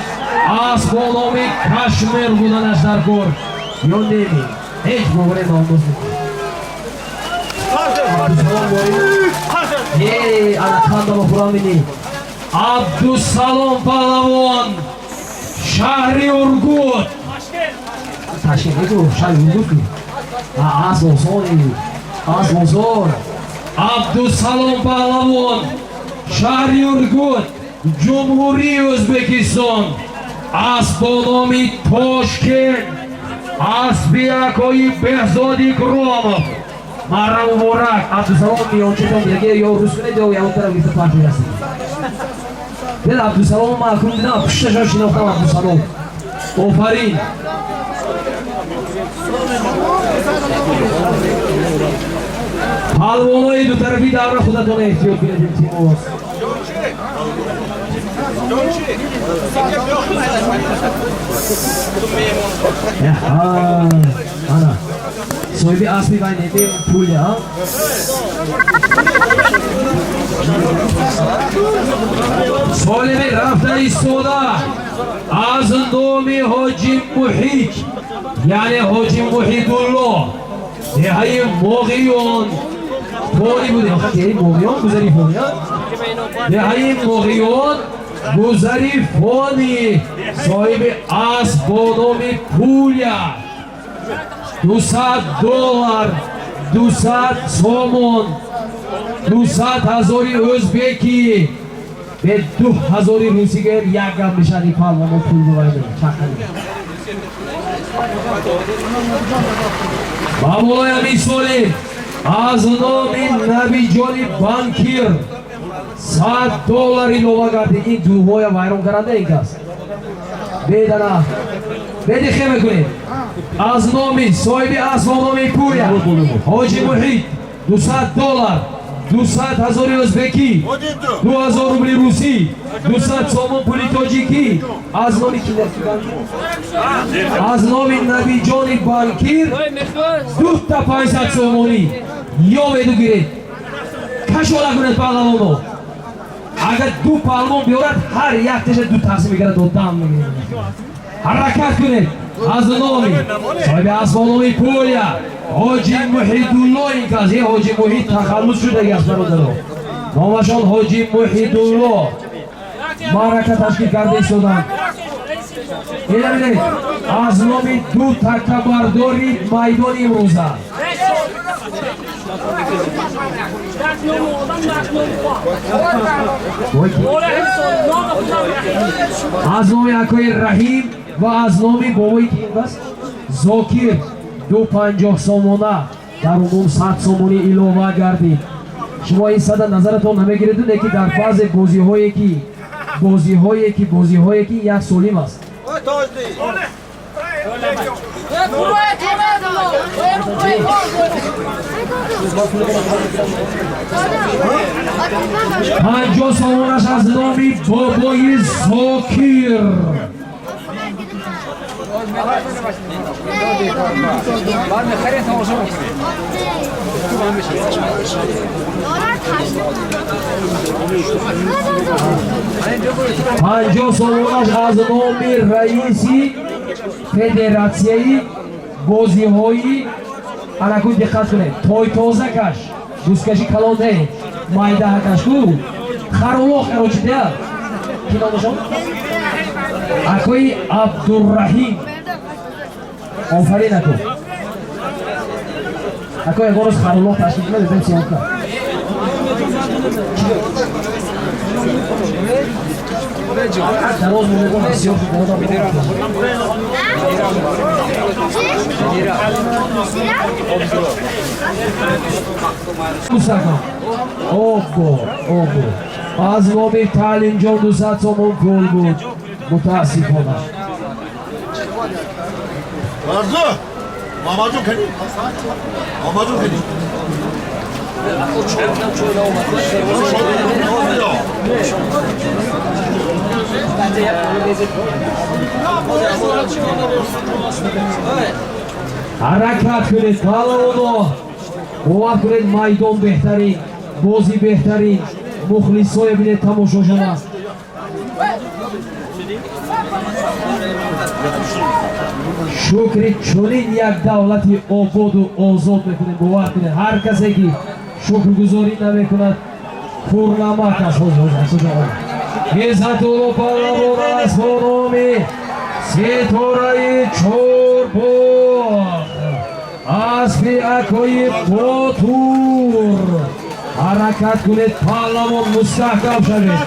Асп бо номи Кашмир буданаш дар кор ё неми? Ҳеҷ боваре наомоз мекунад. Абдусалом борӣ? Е, ана қандама хӯрам бини. Абдусалом паҳлавон, шаҳри Ургут. Ташкент, шаҳри Ургут. Асп осони, асп осон. Абдусалом Паҳлавон, шаҳри Ургут, Ҷумҳурии Ӯзбекистон, асп бо номи Тошкент, аспи акои Беҳзоди Икромов. Марра муборак, Абдусалом. Миёнчатон диге ё рус кунед, ё ягон тараф гирифта пахш ҳастед. Дед Абдусалом, ман акнун дидам, пушташон шинохтам. Абдусалом, офарин. Палвонои дутарафи давра, худатон эҳтиёт кунед, илтимос. Ана соҳиби аспи вай неме пуля. Солими рафта истода аз номи Ҳоҷи Муҳит, яъне Ҳоҷи Муҳидулло, деҳаи Моғиён фони будем. Деҳаи Моғиён, гузари фони, деҳаи Моғиён, гузари фони, соҳиби асп бо номи Пуля, 200 доллар, 200 сомон, 200 ҳазори ӯзбекӣ бе 2000 русӣ гӯем, як гап мешавад. Ин палвоно пул бувайда чақади. Ба болои ҳамин солим аз номи Набиҷони банкир 100 доллар илова гардид. Ин дуҳоя вайрон каранда ин кас бедана бедихе мекунед. Аз номи соҳиби асп бо номи Пуя, Ҳоҷи Муҳит, 200 доллар, 200 ҳазори ӯзбекӣ, 2000 рубли русӣ, 200 сомон пули тоҷикӣ. Аз номи ки? Аз номи Набиҷони банкир дута 500 сомонӣ. Ёведу гиред, кашола кунед паҳлавоно. Агар ду паҳлавон биёрад, ҳар якташа ду тақсим мекарад, до дам мегирад. Ҳаракат кунед. Аз номи соҳиби асп бо номи Пуля, Ҳоҷи Муҳидулло. Ин кас е Ҳоҷи Муҳид тахаллус шудаги аст, бародаро, номашон Ҳоҷи Муҳидулло. Маърака ташкил карда истоданд. Ина бинед, аз номи ду такабардори майдони имрӯза. Аз номи акои Раҳим ва аз номи бобои ки аст, Зокир, ду 50 сомона, дар умум 100 сомонӣ илова гардид. Шумо ин сада назаратон намегиреду, не ки дар баъзе бозиҳое ки як солим аст. 50 сомонаш аз номи бобои Зокир. 50 сомонаш аз номи раиси федератсияи бозиҳои, анакун диққат кунед, тойтозакаш, гӯскаши калон не, майдаҳакаш ку, харулох, короче, дея ки номашон акои Абдурраҳим. Офарин, ако. Ако, ягон рӯз харулох ташкил кунед, бем съёмка. Дароз мегӯм, бисёр. Мустаҳкам. Обо, обо. Аз номи Таълимҷон 200 сомон пул буд. Мутаассифона. Arzu! Mamacım kani? Mamacım kani? Ҳаракат кунед, паҳлавоно. Бовар кунед, майдон беҳтарин, бозӣ беҳтарин, мухлисое бинед, тамошошон аст. Шукри чунин як давлати ободу озод мекунем. Бовар кунед, ҳар касе ки шукргузорӣ намекунад, пурнамак аст. Иззатулло паҳлавон аст бо номи Ситораи Чорбоғ. Аспи акои Ботур. Ҳаракат кунед, паҳлавон, мустаҳкам шавед.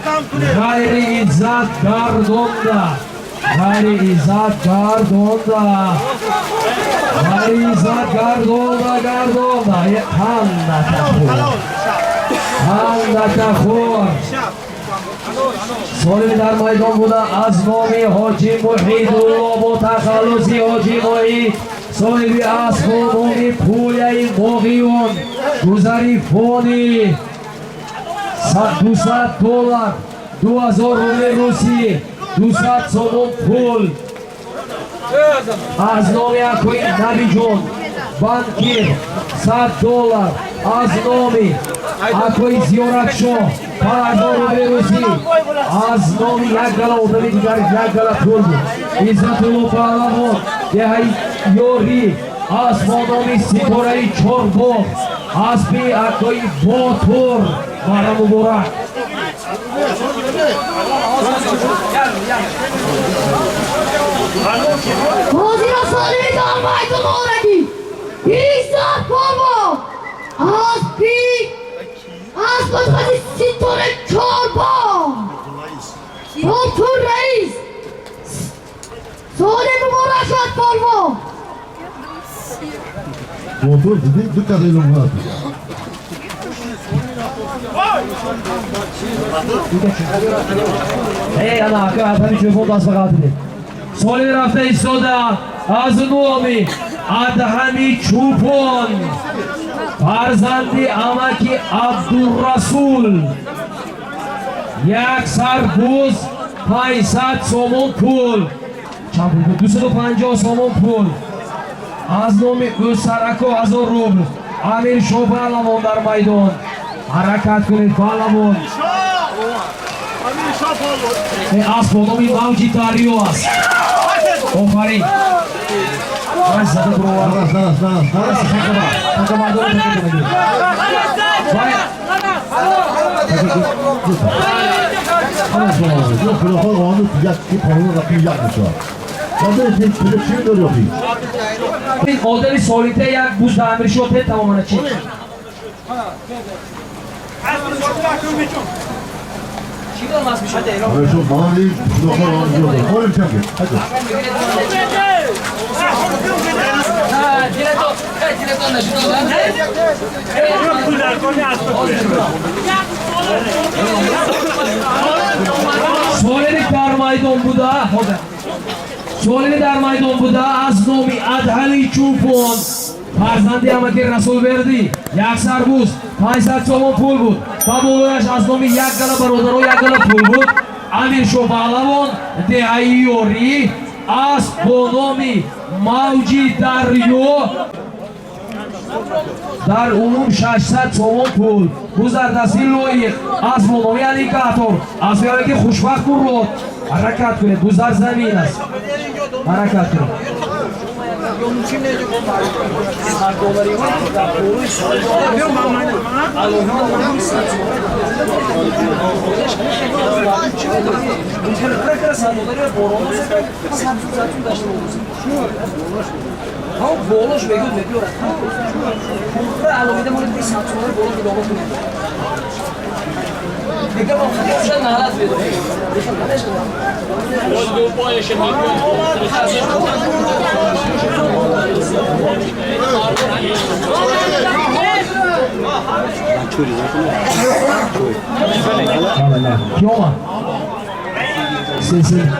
Ғайри Иззат гардонда. Ғайри Иззат гардонда. Ғайри Иззат гардонда, гардонда. Ҳандата хӯр. Ҳандата хӯр. Солими дар майдон буда аз номи Ҳоҷи Муҳидулло бо тахаллуси Ҳоҷи Муҳид, соҳиби асбу номи Пуляи Моғиён, гузари фони 200 доллар, 2000 рубли русӣ, 200 сомон пул аз номи акои Набиҷон банкир 100 доллар, аз номи акои Зиёратшоҳ 5000 рубли русӣ, аз номи як гала одами дигар як гала пул буд. Иззатулло паҳлавон, деҳаи Ёрӣ, асп бо номи Ситораи Чорбоғ, аспи акои Ботур. Мара муборак. Ҳозира солими дар майдон омадӣ. Иззат бобо. Аспи Аспи Ситора Чорбоғ. Ботур раис. Соли муборак шуд, полвон. Ботур дидӣ, ду каса эълон кунад. Эй, ана, ака, ҳами чӯпон даст ба қалтидед. Соли рафта истода аз номи Адҳами Чӯпон, фарзанди амаки Абдурасул, як сарбуз, 500 сомон пул. Чанд пул буд? 250 сомон пул. Аз номи Ӯсарако 1000 рубл. Амир Шопаҳлавон дар майдон. Ҳаракат кунед, паҳлавон. Асп бо номи Мавҷи Дарё аст. Офарин. Вай зада буровард. Нарас, нарас, нарас, нарас. Такабардор. Вай. Нарас, нарас. Ё хилофа қонун як ки қонун рақим як мешавад. Баъд ин пул чӣ дорӣ охи? Ин одами солите як буз да Амиршо те тамомана чи? Амиршо мали хилофа қонун дорад. Хорим чам ки. Ҳаҷо. Солини дар майдон буда, солини дар майдон буда аз номи Адҳами Чӯпон, фарзанди амаки Расулбердӣ, як сарбуз, 500 сомон пул буд ва болояш аз номи як гала бародаро як гала пул буд. Амиршо паҳлавон, деҳаи Ёрӣ, асп бо номи Мавҷи Дарё, дар умум 600 сомон пул. Гузардасти лоиқ асп бо номи Аллигатор, аспи ки хушбахт мурод. Ҳаракат кунед, гузар замин аст, ҳаракат кунед. Кӣ омад?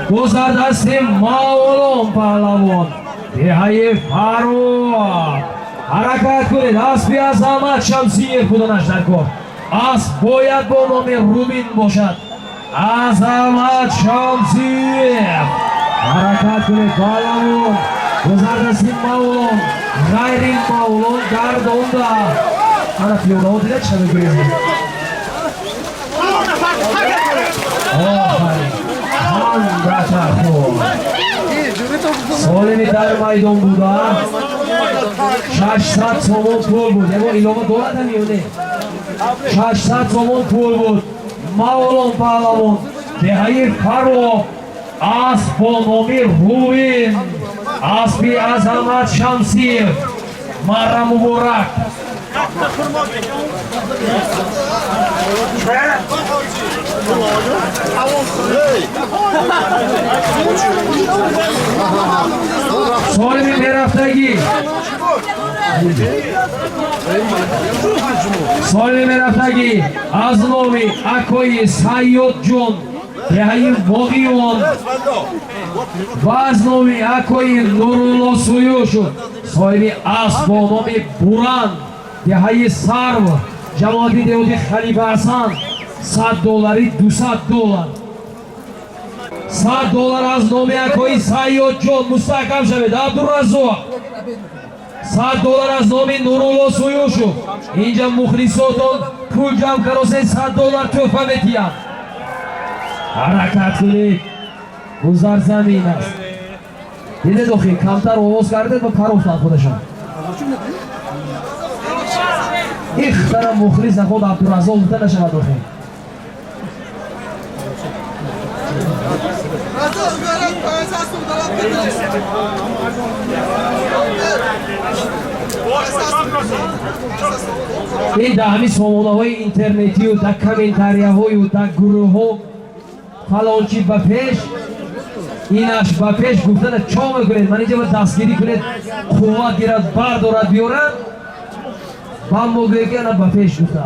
Гузардасти Мавлон паҳлавон, деҳаи Фароб. Ҳаракат кунед. Аспи Азамат Шамсиев буданаш дар кор. Асп бояд бо номи Рубин бошад. Азамат Шамсиев. Ҳаракат кунед, паҳлавон. Гузардасти Мавлон, ғайри Мавлон гардонда. Ана пиёдаҳо дида чӣ мегӯянд. Офарин. Ҳандата хӯр. Солими дар майдон буда 600 сомон пул буд. Ягон илова дорад ҳам ё не? 600 сомон пул буд. Мавлон паҳлавон, деҳаи Фароб, асп бо номи Рубин, аспи Азамат Шамсиев. Марра муборак. Солими мерафтагӣ, солими мерафтагӣ аз номи акои Сайёдҷон, деҳаи Боғиён, ва аз номи акои Нурулло Суюшев, соҳиби асп бо номи Буран, деҳаи Сарв, ҷамоати деҳоти Халифа Ҳасан, 100 доллари, 200 доллар, 100 доллар аз номи акои Сайёдҷон. Мустаҳкам шавед, Абдураззоқ. 100 доллар аз номи Нурулло Суюшев. Инҷа мухлисотон пул ҷамъ каросе, 100 доллар тӯҳфа метиҳанд. Ҳаракат кунед, гузар замин аст. Дидед, охи камтар овоз кардед ва парофтанд худашон. Ихтара мухлис наход Абдураззоқ гуфта нашавад охи. Ин дар ҳамин сомонаҳои интернетию дар комментарияҳою дар гурӯҳҳо фалончи ба пеш, инаш ба пеш гуфтана чо мекунед? Ман инҷа ба дастгирӣ кунед, қувват гирад, бардорад, биёрад, ба мо гӯе ки ана ба пеш гуфта.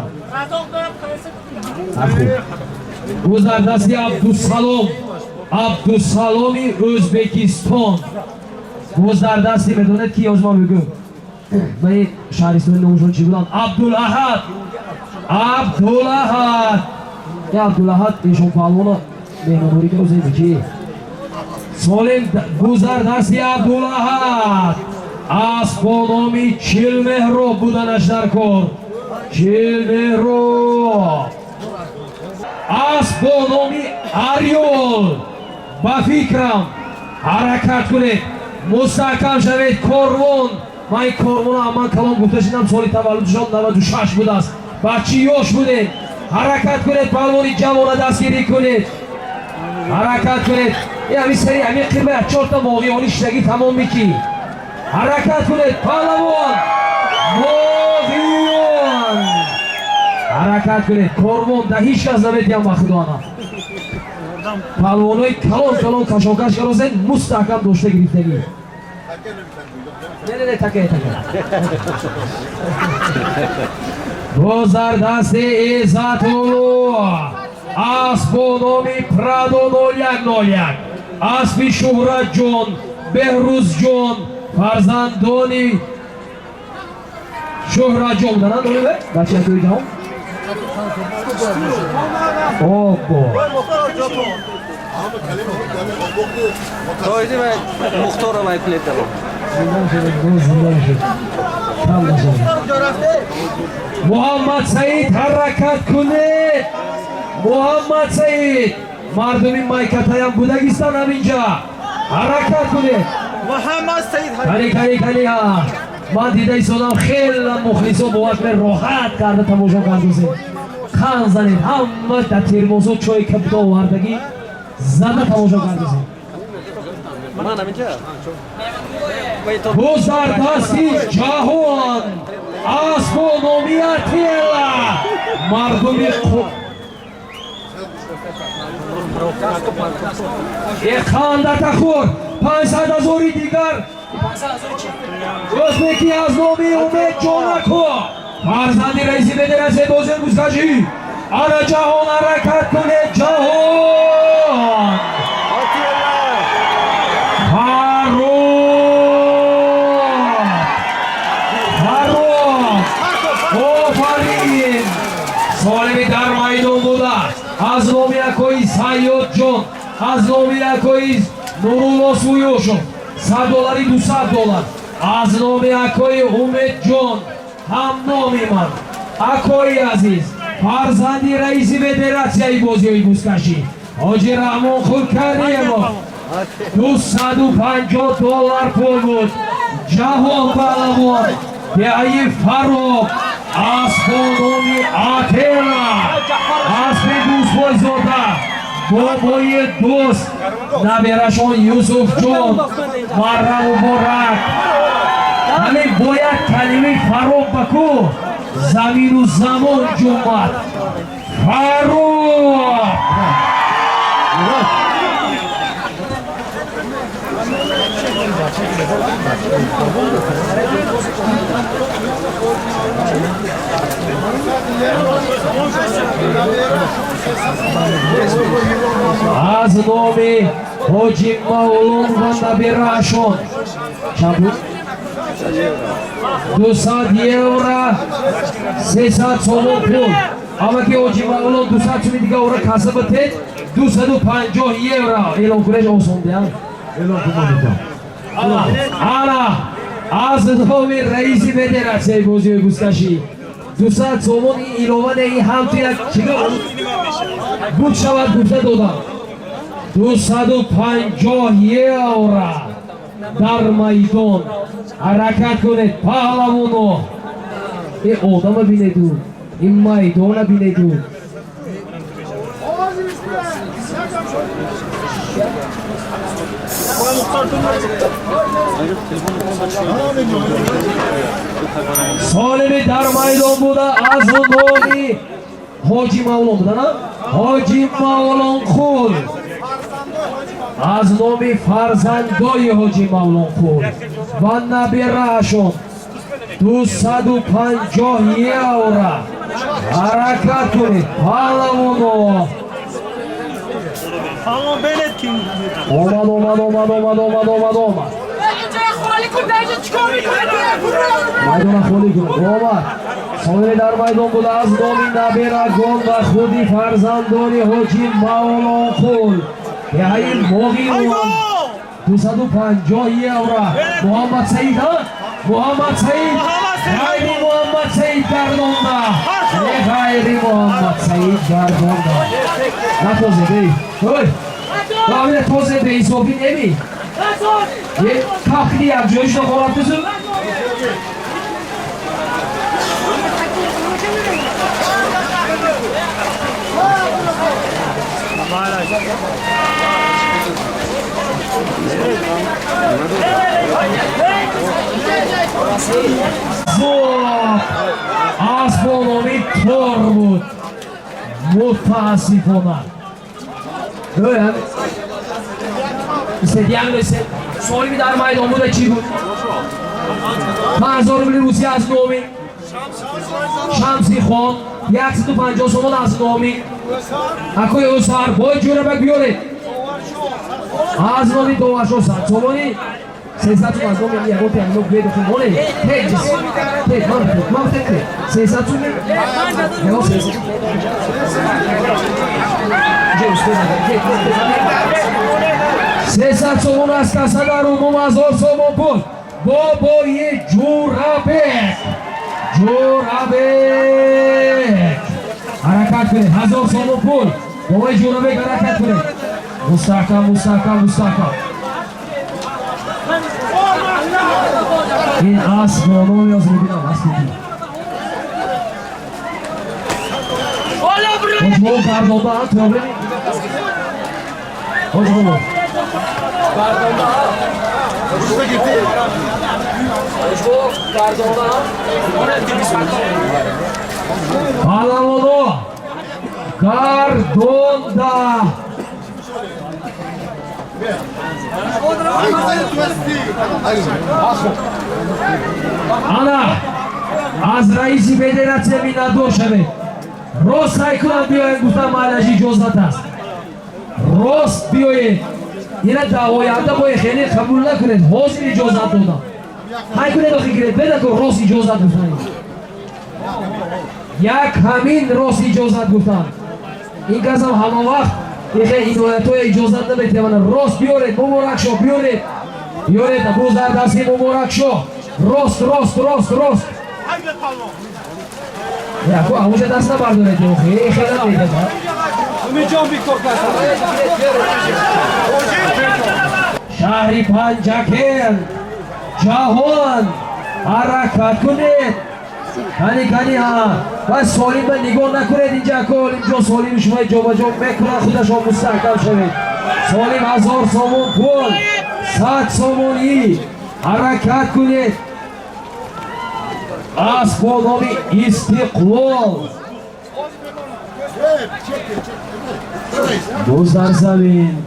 Гузар дасти Абдусалом, Абдусаломи Ӯзбекистон. Гузар дасти, медонед ки ёз ма мегӯм, ман шаҳристони номушон чӣ буданд? Абдулаҳад, Абдулаҳад, я Абдулаҳад эшон паҳлвона меҳмондорӣ карозем ки солим. Гузар дасти Абдулаҳад, асп бо номи Чилмеҳроб буданаш дар кор. Чилмеҳроб, асп бо номи Арёл. Ба фикрам, ҳаракат кунед, мустаҳкам шавед, корвон. Ман ин корвона аман калон гуфта шидам, соли таваллудшон 96 будааст, бачи ёш будем. Ҳаракат кунед, паҳлвони ҷавона дастгирӣ кунед, ҳаракат кунед. Ҳамин сари ҳамин қирба чорта моғиёни шидагӣ тамом мекӣ. Ҳаракат кунед, паҳлавон моғиён, ҳаракат кунед, корвон. Да ҳеҷ кас наметиҳам, ба худоана паҳлавонои калон калон кашокаш карозен, мустаҳкам дошта гирифтагӣ. Не, не, не, таке, таке. Гузар дасти Иззатулло, асп бо номи Прадо 0101, аспи Шуҳратҷон, Беҳрӯзҷон, фарзандони Шуҳратҷон буданд, номи бачакои ҷаҳон. Обо. Муҳаммад Саид, ҳаракат кунед, Муҳаммад Саид. Мардуми Майкатаям будагистан ҳаминҷа, ҳаракат кунед. Кани, кани, кани. Ҳа, ман дида истодам, хела мухлисо бовар кунед, роҳат карда тамошо кардусед. Қан занед, ҳама дар термосо чой кабута овардагӣ зада тамошо кардусед. Гузар дасти Ҷаҳон, асбо номи Атела, мардуми Эқандатахур, 500 ҳазори дигар ӯзбекӣ аз номи Умед Ҷонако, фарзанди раиси федератсияи бозиёни бузкашӣ. Ана ҷаҳон, ҳаракат кунед, ҷаҳон. Фаррух, Фаррух, офарин. Солими дар майдон будааст. Аз номи акои Сайёдҷон, аз номи акои Нурулло Суюшов, 100 доллари, 200 доллар аз номи акои Умедҷон, ҳамноми ман, акои азиз, фарзанди раиси федератсияи бозиҳои бузкашӣ ҳоҷи Раҳмон Хулкаримов, 250 доллар пул буд. Ҷаҳон паҳлавон, деҳаи Фароб, асп бо номи Атела, аспи Дӯстбойзода, бобои дӯст, наберашон Юсуфҷон. Марра муборак. Ҳамин бо як калимаи фарох ба ку замину замон ҷумбад. Фарох! Аз номи Ҳоҷи Мавлон ва набираашон чанд буд? 200 евро, 300 сомон пул. Амма ки Ҳоҷи Мавлон 200 суми дига ора каса битед, 250 евро. Эълон кунед, осон диҳам. Эълон кун, ман. Ана аз номи раиси федератсияи бозиҳои гузкашӣ 200 сомон ин илова не, ин ҳам ту як чиго буд шавад гуфта додам. 250 евро дар майдон. Ҳаракат кунед, паҳлавоно. Ин одама бинеду, ин майдона бинеду. Солими дар майдон буда аз номи Ҳоҷи Мавлон буда, на? Ҳоҷи Мавлонқул. Аз номи фарзандои Ҳоҷи Мавлонқул ва набираашон 250 евро. Ҳаракат кунед, паҳлавоно. Омад, омад, омад, омад, омад, омад, омад. Майдона холӣ кунед. Омад. Солими дар майдон буда аз номи набирагон ва худи фарзандони Ҳоҷи Мавлонқул. Деҳаи Моғиён 250 евро. Муҳаммад Саид, ҳа? Муҳаммад Саид. Ғайри Муҳаммад Саид гардонда. Ғайри Муҳаммад Саид гардонда. Натозе, бей. Ой. Ҳамина тозе беҳисобӣ неми. Е, кафкини якҷоишро хорад тузу. Зод аз бо номи тор буд. Мутаассифона. Як солими дар майдон буда чӣ буд? 5000 рубли русия аз номи Шамси хон, 150 сомон аз номи акои Усар, бой Ҷӯрабек биёред. Аз номи Доваршо 100 сомонӣ, 300 сом аз номи ягон пианино гӯед охи моне. Тед, тед, ман ман тед, 300 суми. Ягон 300. Ҷе устод, тед, тед, 300 сомон аз каса дар умум 1000 сомон пул. Бобои Ҷӯрабек. Ҷӯрабек. Ҳаракат кунед, 1000 сомон пул. Бобои Ҷӯрабек, ҳаракат кунед. Мустаҳкам, мустаҳкам, мустаҳкам. Ин асп бо номи ёз мебинам, аспи ки. Ҳоҷибобо гардонда, тоғри? Ҳоҷибобо. Гардонда, ҳоҷибобо гардонда. Паҳлавоно гардонда. Ана аз раиси федератсия миннатдор шавед. Рост сай кунам биёед, гуфтам, майлаш иҷозат аст. Рост биёед. Ина дар оянда бояд хеле қабул накунед. Ҳозир иҷозат додам. Ҳай кунед, охи гиред, бедако рост иҷозат гуфтан. Як ҳамин рост иҷозат гуфтан. Ин касам ҳама вақт ихе иноятҳоя иҷозат наметавонад. Рост биёред, Муборакшо, биёред. Биёред, Абузардаси Муборакшо. Рост, рост, рост, рост. Яко ҳамуша даст набардоред, охи. Хела медиҳад. Шаҳри Панҷакент, ҷаҳон, ҳаракат кунед. Кани, кани, ҳа. Ва солим ба нигоҳ накунед инҷа, ако Олимҷон солими шумо ҷобаҷо мекунад, худашон мустаҳкам шавед. Солим 1000 сомон пул, 100 сомонӣ. Ҳаракат кунед. Асп бо номи Истиқлол. Боз дар замин.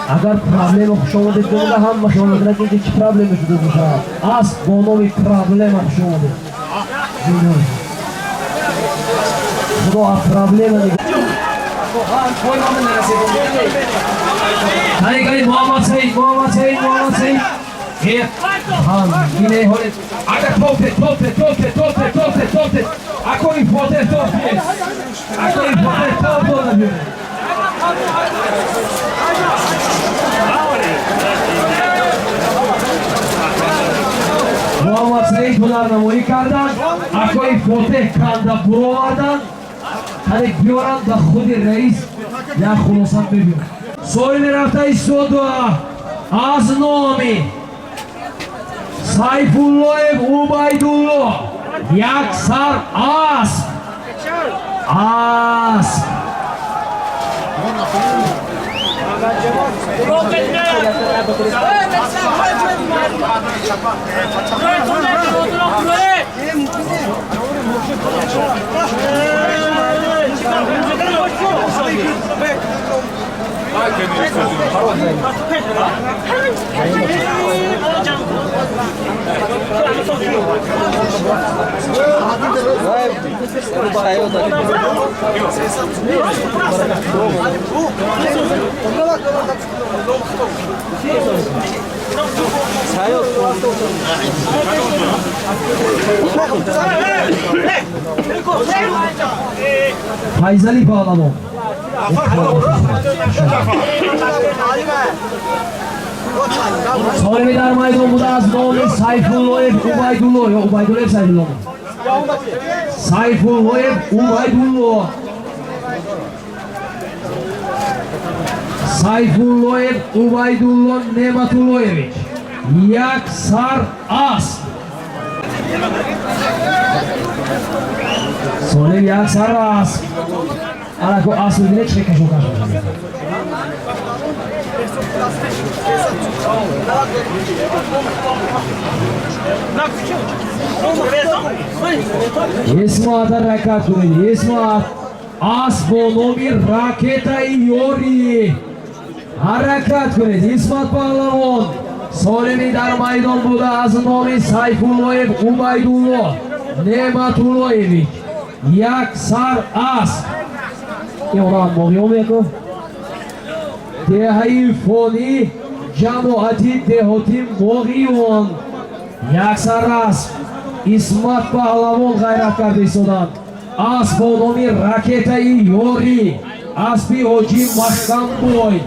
Агар проблема хуш омадед гӯяда, ҳама хиёл мекунад, ки чӣ проблема шуда бошад. Асп бо номи Проблема хуш омадед. Худо аз проблема. Кани, кани, Муҳаммад Саид, Муҳаммад Саид, Муҳаммад Саид. Ине ҳоле агар топе, топе, топе, топе, топе, топе, акои фотер топе, акои фотер топ дода биёред. Муҳаммад Саид ҳунарнамоӣ карданд, акои фотеҳ канда буроварданд, кане биёранд ба худи раис, як хулоса мебиёрад. Соҳиби рафта истода аз номи Сайфуллоев Убайдулло, як сар асп, асп. Файзали паҳлавон. Солими дар майдон буда аз номи Сайфуллоев Убайдулло ё Убайдуллоев Сайфулло? Сайфуллоев Убайдулло. Сайфуллоев Убайдулло Неъматуллоевич. Як сар асп. Солим як сар асп. Анако асп бибинед, чӣ кашокаш мешавад. Исмат, ҳаракат кунед, Исмат. Асп бо номи Ракетаи Ёрӣ. Ҳаракат кунед, Исмат паҳлавон. Солими дар майдон буда аз номи Сайфуллоев Убайдулло Неъматуллоевич. Як сар асп. Ин одам моғиён меку. Деҳаи Фонӣ, ҷамоати деҳоти Моғиён. Як сар асп. Исмат паҳлавон ғайрат карда истоданд. Асп бо номи Ракетаи Ёрӣ. Аспи ҳоҷӣ Маҳкамбой.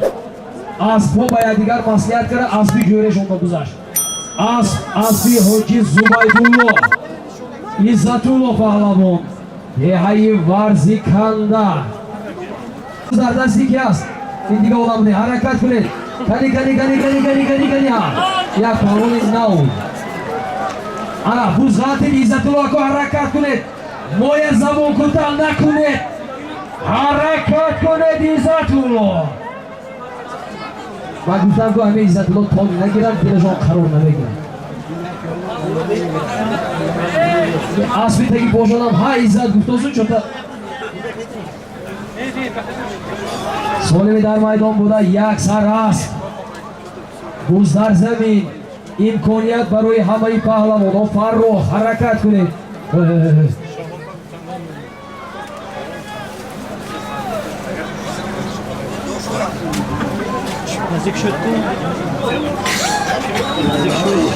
Аспҳо ба якдигар маслиҳат карда, аспи ҷӯрешонро гузашт. Асп аспи ҳоҷӣ Зубайдулло Иззатулло паҳлавон. Деҳаи Варзиканда. Дар дасти ки аст? Ин дига одам не. Ҳаракат кунед. Кани, кани, кани, кани, кани, кани, кани, ҳа. Як паҳлавони нав. Ана бузғатин Иззатулло ако, ҳаракат кунед. Моя забон кӯтаҳ накунед. Ҳаракат кунед, Иззатулло. Ман гуфтам, ку ҳамин Иззатулло то нагирад, дилашон қарор намегирад. Аспи таги бошонам ҳа Иззат гуфтосу чота. Солими дар майдон буда як сар асп. Буз дар замин. Имконият барои ҳамаи паҳлавонон. Фарроҳ, ҳаракат кунед. Наздик шуд ку. Наздик шуд.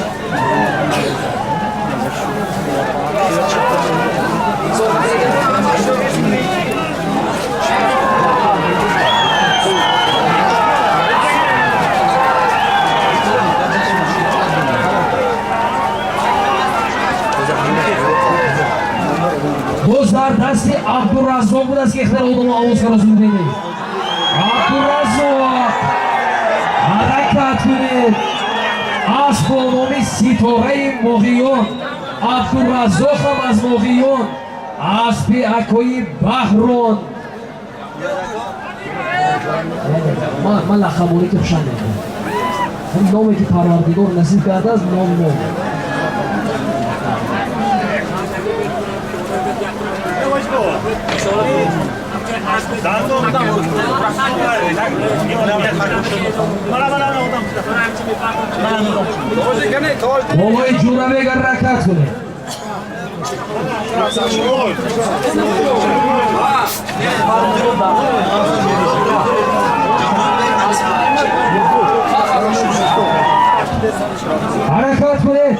Боз дар дасти Абдураззоқ будааст, ки ихтиёр одамро овоз карда зуд. Абдураззоқ. Кунед. Асп бо номи Ситораи Моғиён, Абдураззоқам аз Моғиён, аспи акои Баҳрон. Ман лақабонӣ ки хушам мекунам, номе ки Парвардигор насиб кардааст, ном ном. Болои Ҷурабек ҳаракат кунед. Ҳаракат кунед,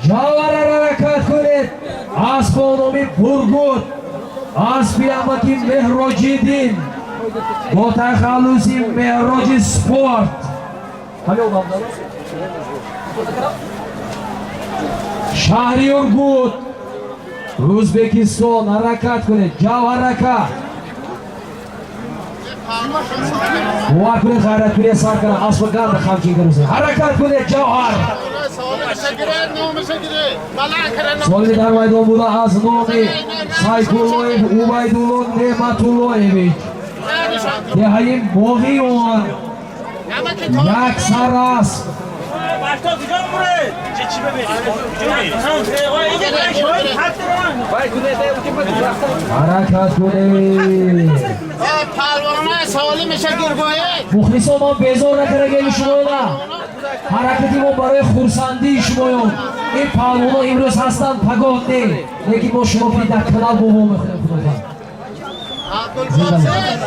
Ҷавҳар, ҳаракат кунед. Асп бо номи Бургут, аспи амаки Меҳроҷиддин бо тахаллуси Меҳроҷи Спорт, шаҳри Ургут, Ӯзбекистон. Ҳаракат кунед, Ҷавҳар ака. Бовар кунед, ғайрат кунед, сар кунад аспа ганда хамчин карӯза. Ҳаракат кунед, Ҷавҳар. Солими дар майдон буда аз номи Сайфуллоев Убайдулло Неъматуллоевич, деҳаи Моғиён, як сар асп. Ҳаракат кунед, мухлисон. Ман безор накардагели шумоёна, ҳаракати мо барои хурсандии шумоён. Ин паҳлвонҳо имрӯз ҳастанд, пагоҳ не, лекин мо шумо ки дар канал бобо мехӯрем. Худофанд.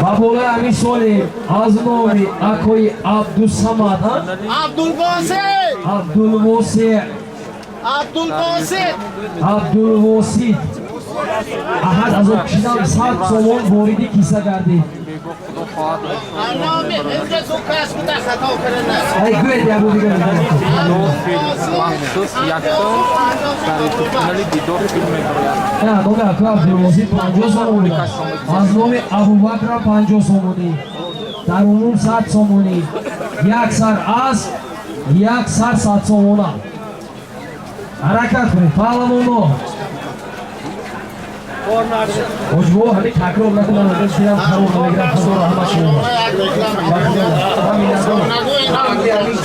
Ба болои ҳамин соли аз номи акои Абдусамад, Абдулвосеъ, Абдулвосит, аҳад азоб кашидам, 100 сомон вориди киса гардид. Гӯед ябо дигар. Махсус якто дар ютуб-канали Дидор филм мебарояд. Номи ака Абдулвосит 50 сомонӣ, аз номи Абубакра 50 сомонӣ, дар умум 100 сомонӣ. Як сар асп, як сар 100 сомона. Ҳаракат кунед, паҳлавоно. Ҳоҷибо, ҳамин такрор накунам, дилам қарор намегирам. Худо раҳмат шумо.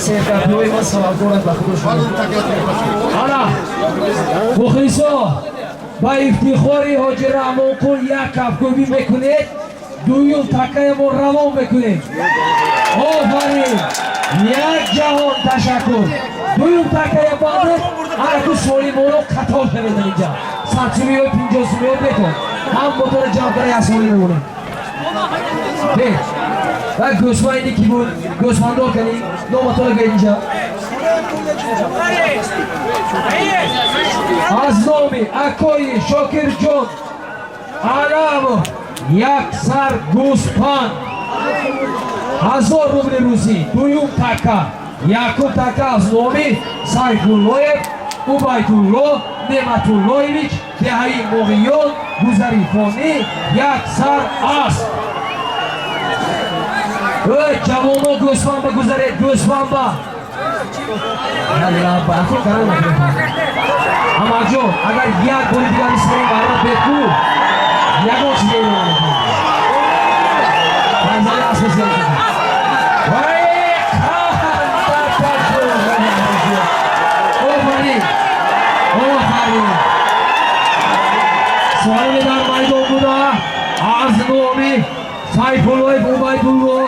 Серкапиҳои ман сабабгоранд, ба худо шумо. Ана, мухлисо, ба ифтихори ҳоҷи Раҳмонқул як кафкӯбӣ мекунед, дуюм такаемо равон мекунем. Офарин, як ҷаҳон ташаккур. Дуюм такая бандед, ҳар ду солимоно қатор шавед инҷа. 100 сумиё, 50 сумиё бетон, ҳам мотора ҷамъ кара, як соли мемонем. Бе ва гӯсфанди ки буд, гӯсфандор кани, номатона гӯед инҷа. Аз номи акои Шокирҷон Аламов як сар гӯспанд, 1000 рубли русӣ, дуюм така. Якум така аз номи Сайфуллоев Убайдулло Неъматуллоевич, деҳаи Моғиён, гузари фонӣ, як сар асп. Эй, ҷавоно, гӯсфанба гузаред, гӯсфанба. Амакҷон, агар як бори дигар мисмои ғайрат беку, ягон чизе эълон мекунем. Фарзани асп. Офарин, офарин. Соҳиби дар майдон буда аз номи Сайфуллоев Убайдулло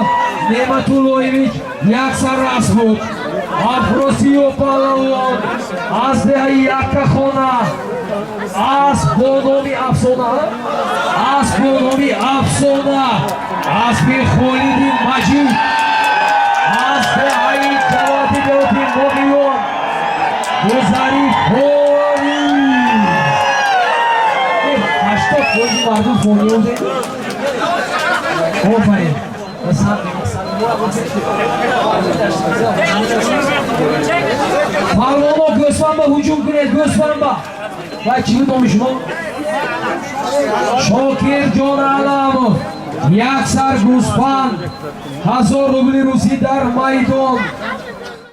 Неъматуллоевич як сар асп буд. Афросиё паҳлавон аз деҳаи Яккахона, асп бо номи Афсона, асп бо номи Афсона, аспи Холиди Маҷид аз деҳаи ҷамоати деҳоти Моғиён, гузари фонӣ. 80% мардум фониёзе. Офарин. Палвоно, гӯсфанд ба ҳуҷум кунед, гӯсфанд ба. Вай, чӣ буд номи шумо? Шокирҷон Аламов. Як сар гӯсфанд, 1000 рубли русӣ дар майдон.